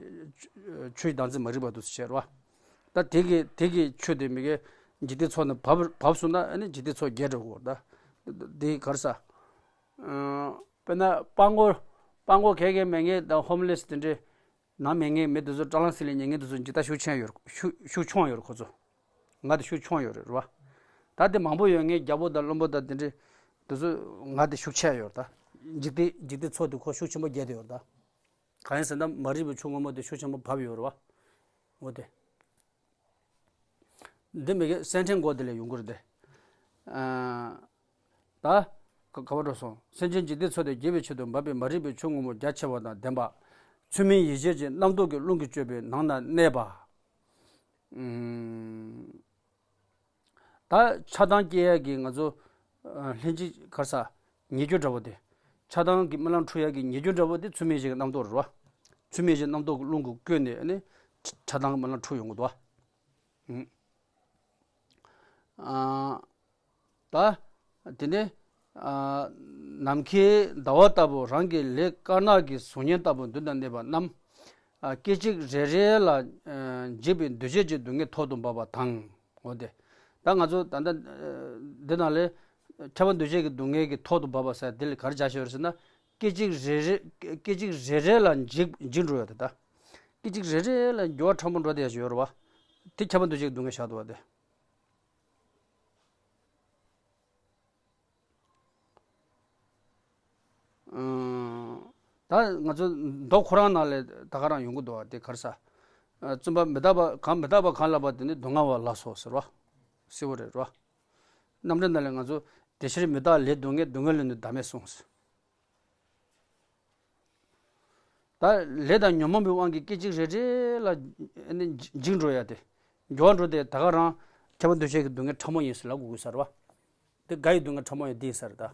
ཆོས་ཀྱི་བདག་འཛིན་མ་རིག་པ་འདུག་ཟེར་བ། ད་དེ་གི་དེ་གི་ཆོས་དེ་མི་དགེ་འཇིག་རྟེན་ཚོགས་ནས་བབས་བབས་སོང་ན་ཨ་ནི་འཇིག་རྟེན་ཚོགས་རྒྱས་འགྲོ་གི་ཡོད་ད། དེ་ག་རེ་ཟ། དཔེར་ན་སྤྲང་པོ་སྤྲང་པོ་ག་གེ་མེད་མཁན་དང་ཧོམ་ལེ་སི་དེ་འདྲའི་ནང་མེད་མཁན་མི་དེ་ཚོ་སྲང་ལམ་ཟིལ་ལ་ཉལ་མཁན་དེ་ཚོ་འཇིག་ལྟ་ཤུགས་ཆེན་ཡོད་ཤུགས་ཤུགས་ཆུང་ཡོད་རེད་ཁོ་ཚོ། ང་དེ་ཤུགས་ཆུང་ཡོད་རེད་རེད་བ། ད་དེ་མང་པོ་ཡོད་ངའི་རྒྱལ་པོ་དང་བློན་པོ་དང་དེ་འདྲའི་དེ་ཚོ་ང་དེ་ཤུགས་ཆེ་ཡོད་ད། འཇིག་རྟེན་འཇིག་རྟེན་ཚོགས་དེ་ཁོ་ཤུགས་ཆེན་པོ་རྒྱས་དེ་ཡོད་ད། གང་ཡིན་ཟེར་ན་མ་རིག་པའི་ཆོས་ངོ་མ་དེ་ཤུགས་ཆེན་པོ་བབས་ཡོད་རེད་བ། འོ་དེ། འདི་མི་དགེ་སེམས་ཁྲལ་མགོ་དེ་ལས་ཡོང་གི་རེད་དེ། ད། ག་ག་བ་འགྲོ་སོང་། སེམས་ཅན་འཇིག་རྟེན་ཚོགས་དེ་རྒྱས་པའི་ཆེད་དུ་འབབ་པའི་མ་རིག་པའི་ཆོས་ངོ་མ་རྒྱ་ཆེ་བ་དང་ལྡན་པ། ཚུལ་མིན་ཡིད་བྱེད་ཀྱི་རྣམ་རྟོག་གི་རླུང་གིས་བསྐྱོད་པའི་ནང་ན་གནས་པ། ཨུམ། ད་ཆགས་སྡང་སྐྱེ་ཡ་གི་ང་ཚོ་ལྷན་ཅིག་ག་རེ་ཟ། ཉེས་སྐྱོན་འདྲ་བོ་དེ། ཆགས་སྡང་གི་རྨི་ལམ་འཁྲུལ་ཡ་གི་ཉེས་སྐྱོན་འདྲ་བོ་དེ་ཚུལ་མིན་ཡིད་བྱེད་ཀྱི་རྣམ་རྟོག་རེད་བ། ཚུལ་མིན་ཡིད་བྱེད་རྣམ་རྟོག་གི་རླུང་གིས་བསྐྱོད་ནས་ནི་ཆགས་སྡང་གི་རྨི་ལམ་འཁྲུལ་ཡོང་གི་འདུག་བ། ཨུམ། ཨ། ད། དེ་ནས། ཨ། ནམ་མཁའི་ཟླ་བ་ལྟ་བུ་རང་གི་ལས་དཀར་ནག་གི་གཟུགས་བརྙན་ལྟ་བུ་མདུན་དུ་གནས་པ་རྣམས། ཨ། སྐད་ཅིག་རེ་རེ་ལ། ཨ། འཇིགས་པའི་འདུ་བྱེད་ཀྱི་སྡུག་བསྔལ་ཐོག་ཏུ་འབབ་པ་དང་། འོ་དེ། ད་ང་ཚོ་ད་ལྟ། ཨ། འདི་ནང་ལས། ཁྱབ་པ་འདུ་བྱེད་ཀྱི་སྡུག་བསྔལ་གྱི་ཐོག་ཏུ་འབབ་པ་ཟེར་དེ་ལ་ག་རེ་བྱ་ཞོར་ཟེར་ན། སྐད་ཅིག་རེ་རེ། སྐད་ཅིག་རེ་རེ་ལ་འཇིགས་འཇིགས་འགྲོ་ཡོད་དེ་ད། སྐད་ཅིག་རེ་རེ་ལ་འགྱུར་བ་ཕྲ་མོ་འགྲོ་བསྡད་ཡ་ཞིག་ཡོད་རེད་བ། དེ་ཁྱབ་པ་འདུ་བྱེད་ཀྱི་སྡུག་བསྔལ་བཞག་འདུག་བ་དེ། ཨང་། ད་ང་ཚོ་མདོ་ཁོ་རང་ནང་ལས་ད་ག་རང་ཡོང་གི་འདུག་བ་དེ་ག་རེ་ཟ། ཨ། བཙུན་པ་མི་རྟག་པ་གང་མི་རྟག་པ་གང་ལགས་པ་དེ་ནི་སྡུག་བསྔལ་བ་ལགས་སོ་ཟེར་བ། གསལ་བོ་རེད་རོ། རྣམ་འགྲེལ་ནང་ལས་ང་ཚོ་དེ་ཕྱིར་མི་རྟག་ལས་སྡུག་བསྔལ་སྡུག་བསྔལ་ལས་ནི་བདག་མེད་གསུངས། ད་ལས་དང་ཉོན་མོངས་པའི་དབང་གིས་སྐད་ཅིག་རེ་རེ་ལ་ནི་འཇིགས་འགྲོ་ཡ་དེ། འགྱུར་བ་འགྲོ་དེ་ད་ག་རང་ཁྱབ་པ་འདུ་བྱེད་ཀྱི་སྡུག་བསྔལ་ཕྲ་མོ་ཡིན་ཟེར་ལབ་དགོས་ཀྱི་ས་རེད་བ། དེ་དགའ་ཡི་སྡུག་བསྔལ་ཕྲ་མོ་ཡང་འདི་ཡིན་ས་རེད་ད།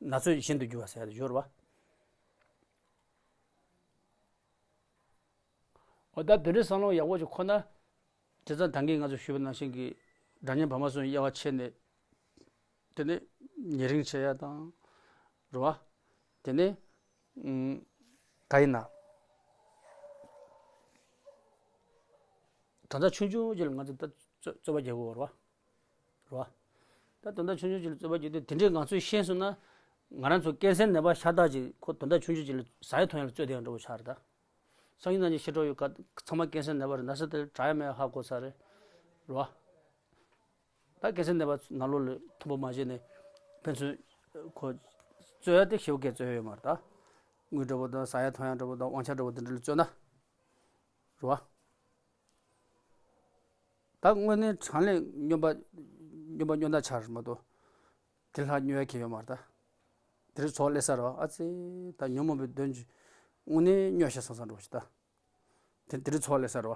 ན་ཚོད་གཞན་དུ་འགྱུར་བ་ཟེར་ཡ་དེ་ཡོད་རེད་བ། འོ་ད་དེ་འདྲའི་བསམ་བློ་ཡག་པོ་ཞིག་འཁོར་ན། དེ་ཙང་ད་གིན་ང་ཚོ་ཞུས་པ་ནང་བཞིན་གྱི་སྒྲ་སྙན་བར་མ་གསུམ་དབྱེ་བ་ཕྱེ་ནས། དེ་ནས་ཉེ་རིང་བྱེད་ཡ་དང་། རེད་བ། དེ་ནས་ཨུམ། ག་ཡིན་ན། དོན་དག་ཆུང་ཆུང་ཅིག་ལ་ང་ཚོ་ད་རྩོད་རྩོད་པ་རྒྱག་དགོས་རེད་བ། རེད་བ། ད་དོན་དག་ཆུང་ཆུང་ཅིག་ལ་རྩོད་པ་རྒྱག་དུས་དེ་འདྲའི་ང་ཚོས་ཤེས་སོང་ན། ང་རང་ཚོ་ཀན་སར་ནད་པ་ཤ་སྟག་ཅིག་ཁོ་དོན་དག་ཆུང་ཆུང་ཅིག་ལ་ཟ་ཡ་འཐུང་ཡ་ལ་རྩོད་བསྡད་ཡོད་འདྲ་བོ་ཆགས་རེད་ད། སང་ཉིན་གནངས་ཉིན་ཤི་འགྲོ་ཡོད་ག་ཚང་མ་ཀན་སར་ནད་པ་རེད་ན་ས་དེ་དྲག་ཡ་མེད་ཧ་གོ་ཚར་རེད། རེད་བ། ད་ཀན་སར་ནད་པ་ནང་ལོགས་ལ་མཐོང་པོ་མ་བྱས་ནས་ཕན་ཚུན་ཁོ་རྩོད་ཡ་དེ་ཞེ་པོ་སྐད་རྩོད་ཡ་ཡོད་མ་རེད་ད། དངུལ་འདྲ་པོ་དང་ཟ་ཡ་འཐུང་ཡ་འདྲ་པོ་དང་དབང་ཆ་འདྲ་པོ་དེ་འདྲ་ལ་རྩོད་ན། རེད་བ། ད་དངོས་གནས་དྲང་གནས་སྨྱོན་པ་སྨྱོན་པ་སྨྱོ་ན་ཆགས་རེད་མ་གཏོགས། དེ་ལྷག་སྨྱོ་ཡ་གང་ཡོད་མ་རེད་ད། དེ་རིང་ཚོགས་སླེབས་ས་རེད་བ་ཨ་ཙི། ད་ཉོན་མོངས་པའི་གདོན་གྱིས་དངོས་གནས་སྨྱོ་ཤ་ཚང་ཚང་འགྲོ་ཞིག་ད། དེ་དེ་རིང་ཚོགས་སླེབས་ས་རེད་བ།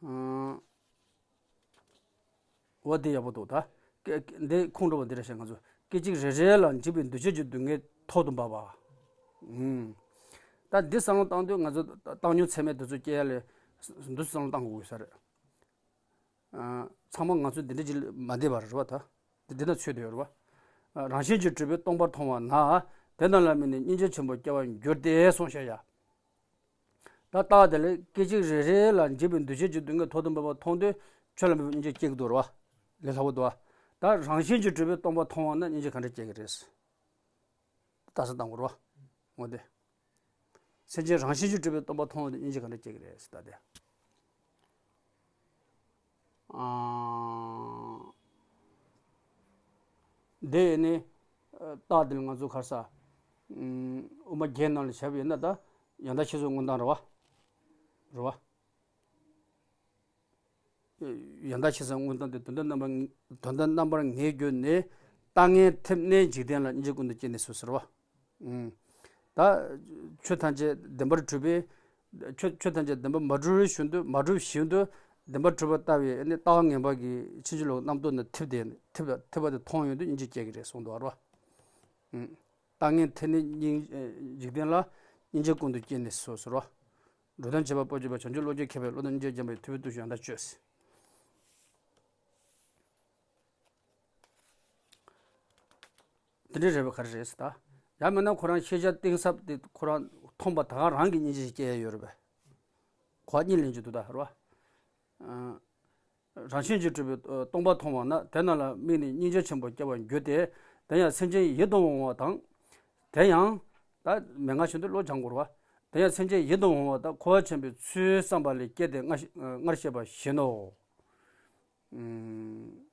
ཨང་། འོ་དེ་ཡག་པོ་འདུག་ད། སྐད་འདི་ཁུངས་འགྲོ་བ་འདི་རེད་ཤག་ང་ཚོ་སྐད་ཅིག་རེ་རེ་ལ་འཇིགས་པའི་འདུ་བྱེད་ཀྱི་སྡུག་བསྔལ་ཐོག་ཏུ་འབབ་པ། ཨུམ། ད་འདི་བསམ་བློ་བཏང་དུས་ང་ཚོ་བཏང་མྱོང་ཚད་མེད་དེ་ཚོ་སྐྱེ་ཡ་ལས་འདུག་བསམ་བློ་བཏང་དགོས་ས་རེད། ཨ། ཚང་མ་ང་ཚོ་འདི་འདྲ་ཅིག་མ་བསྡད་པ་རེད་བ་ད། འདི་འདི་ན་ཚོད་དུ་ཡོད་རེད་བ། ཨ། རང་བཞིན་གྱིས་གྲུབ་པའི་སྟོང་པར་མཐོང་བ་ན། དེ་རྣམས་ལ་དམིགས་ནས་སྙིང་རྗེ་ཆེན་པོ་སྐྱེ་བར་འགྱུར་ཏེ་གསུངས་བཞག་ཡ། ད་རྟགས་དེ་ལས་སྐད་ཅིག་རེ་རེ་ལ་འཇིགས་པའི་འདུ་བྱེད་ཀྱི་སྡུག་བསྔལ་ཐོག་ཏུ་འབབ་པ་མཐོང་དུས་ཁྱོད་ལ་དམིགས་པའི་སྙིང་རྗེ་སྐྱེ་གི་འདུག་རེད་བ། ལས་སླ་པོ་འདུག་བ། ད་རང་བཞིན་གྱིས་གྲུབ་པའི་སྟོང་པ་མཐོང་བ་ན་སྙིང་རྗེ་ག་འདྲ་སྐྱེ་གི་རེད། ད་ས་དང་པོ་རེད་བ། འོ་དེ། སེམས་ཅན་རང་བཞིན་གྱིས་གྲུབ་པའི་སྟོང་པ་མཐོང་བ་དེ་སྙིང་རྗེ་ག་འདྲ་སྐྱེ་གི་རེད་ཟེར་ད་དེ། ཨང་། དེ་ནི་རྟགས་དེ་ལ་ང་ཚོ་ག་རེ་ཟ། ཨུམ། དབུ་མ་བརྒྱད་ནང་ལ་བྱས་པ་ཡིན་ན་ད་ཡང་དག་ཤེས་སོགས་མངོན་སྟངས་རེད་བ། རེད་བ། ཡང་དག་ཤེས་སོགས་མངོན་སྟངས་དེ་དོན་དམ་རྣམ་པར་དོན་དམ་རྣམ་པར་ངེས་གྱུར་ནས། ལྟ་ངན་ཐེབས་ནས་འཇིག་རྟེན་ལ་སྙིང་རྗེ་ཀུན་ཏུ་སྐྱེས་ནས་སུ་ཟེར་བ། ཨུམ། ད་ཆོས་ཐམས་ཅད་བདེན་པར་གྲུབ་པས། ཆོས་ཆོས་ཐམས་ཅད་བདེན་པར་མ་གྲུབ་བཞིན་དུ་མ་གྲུབ་བཞིན་དུ་ བདེན་པར་གྲུབ་པ་ལྟ་བུའི་ནི་རྟགས་ངན་པ་གི་ཕྱིན་ཅི་ལོག་རྣམ་རྟོག་ནི་ཐིབས་ཏེ་ཐིབས་ཐིབས་པ་དེ་མཐོང་ཡོང་དུས་སྙིང་རྗེ་སྐྱེ་གི་རེད་གསུངས་འདུག་བ། རོ། ཨུམ། རྟགས་ངན་ཐིབས་ནས་སྙིང་འཇིག་རྟེན་ལ་སྙིང་རྗེ་ཀུན་ཏུ་སྐྱེས་ནས་སུ་ཟེར་རོ། འགྲོ་དོན་བྱེད་པ་པོ་བྱེད་པ་བྱང་ཆུབ་བློ་ཅན་མཁས་པའི་བློ་དང་སྙིང་རྗེ་ལྡན་པའི་ཐུབ་པའི་བརྟུལ་ཞུགས་ཡང་དག་སྤྱོད་ཟེར། དེ་འདྲའི་རེད་པ་ག་རེ་རེད་ཟེར་ད། ཡང་མིན་ན་ཁོ་རང་ཤེས་བྱ་གཏིང་ཟབ་དེ་ཁོ་རང་མཐོང་པ་ད་ག་རང་གི་སྙིང་རྗེ་ཞིག་སྐྱེ་ཡ་ཡོད་རེད་པས། གོ་བ་གཉིས་ལེན་གྱི་འདུག་ད་རེད་པ། རང་བཞིན་གྱིས་གྲུབ་པའི་སྟོང་པ་མཐོང་བ་ན་དེ་རྣམས་ལ་དམིགས་ནས་སྙིང་རྗེ་ཆེན་པོ་སྐྱེ་བར་འགྱུར་ཏེ། དེ་ཡང་སེམས་ཅན་ཡིད་དུ་འོང་བ་དང་། དེ་ཡང་། ད་མན་ངག་བཞིན་དུ་བློ་སྦྱང་དགོས་རེད་པ། དེ་ཡང་སེམས་ཅན་ཡིད་དུ་འོང་བ་དང་མཁོ་བ་ཆེན་པོའི་ཚུལ་བསམ་པ་ལས་སྐྱེས་ཏེ་སྔར་སྔར་བཤད་པ་བཞིན་ནོ། ཨུམ།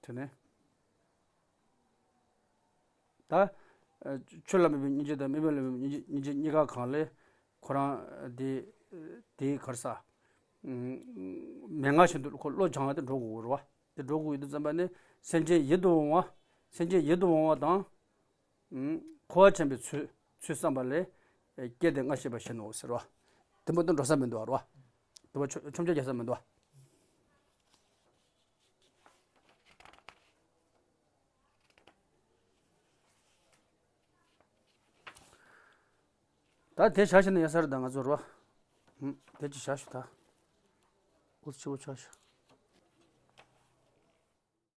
དེ་ནས། ད། ཆོས་ལ་དམིགས་པའི་སྙིང་རྗེ་དང་དམིགས་མེད་ལ་དམིགས་པའི་སྙིང་རྗེ་སྙིང་རྗེ་གཉིས་ཀ་གང་ལས། ཁོ་རང་དེ། དེའི་གར་ས། མན་ངག་བཞིན་དུ་ཁོ་བློ་སྦྱང་བ་དེ་འགྲོ་དགོས་རེད་པ། དེ་འགྲོ་དགོས་ཡོད་དུས་ཙམ་པ་ནི་སེམས་ཅན་ཡིད་དུ་འོང་བ། སེམས་ཅན་ཡིད་དུ་འོང་བ་དང་། མཁོ་བ་ཆེན་པོའི་ཚུལ་ཚུལ་བསམ་པ་ལས། སྐྱེས་ཏེ་སྔར་བཤད་པ་བཞིན་ནོ་ཟེར་བ། དེ་མ་གཏོགས་འགྲོ་ས་མི་འདུག་བ་རེད་པ། དེ་བ་ཆོ་ཆོམ་ཆ་རྒྱག་ས་མི་འདུག་བ། ད་དེ་བཞག་ཤེས་ན་ཡག་ས་རེད་ད་ང་ཚོ་རེད་པ། དེ་ཅི་བཞག་ཤོག་ད། འུ་ཆེ་བོ་ཆགས་ཤོག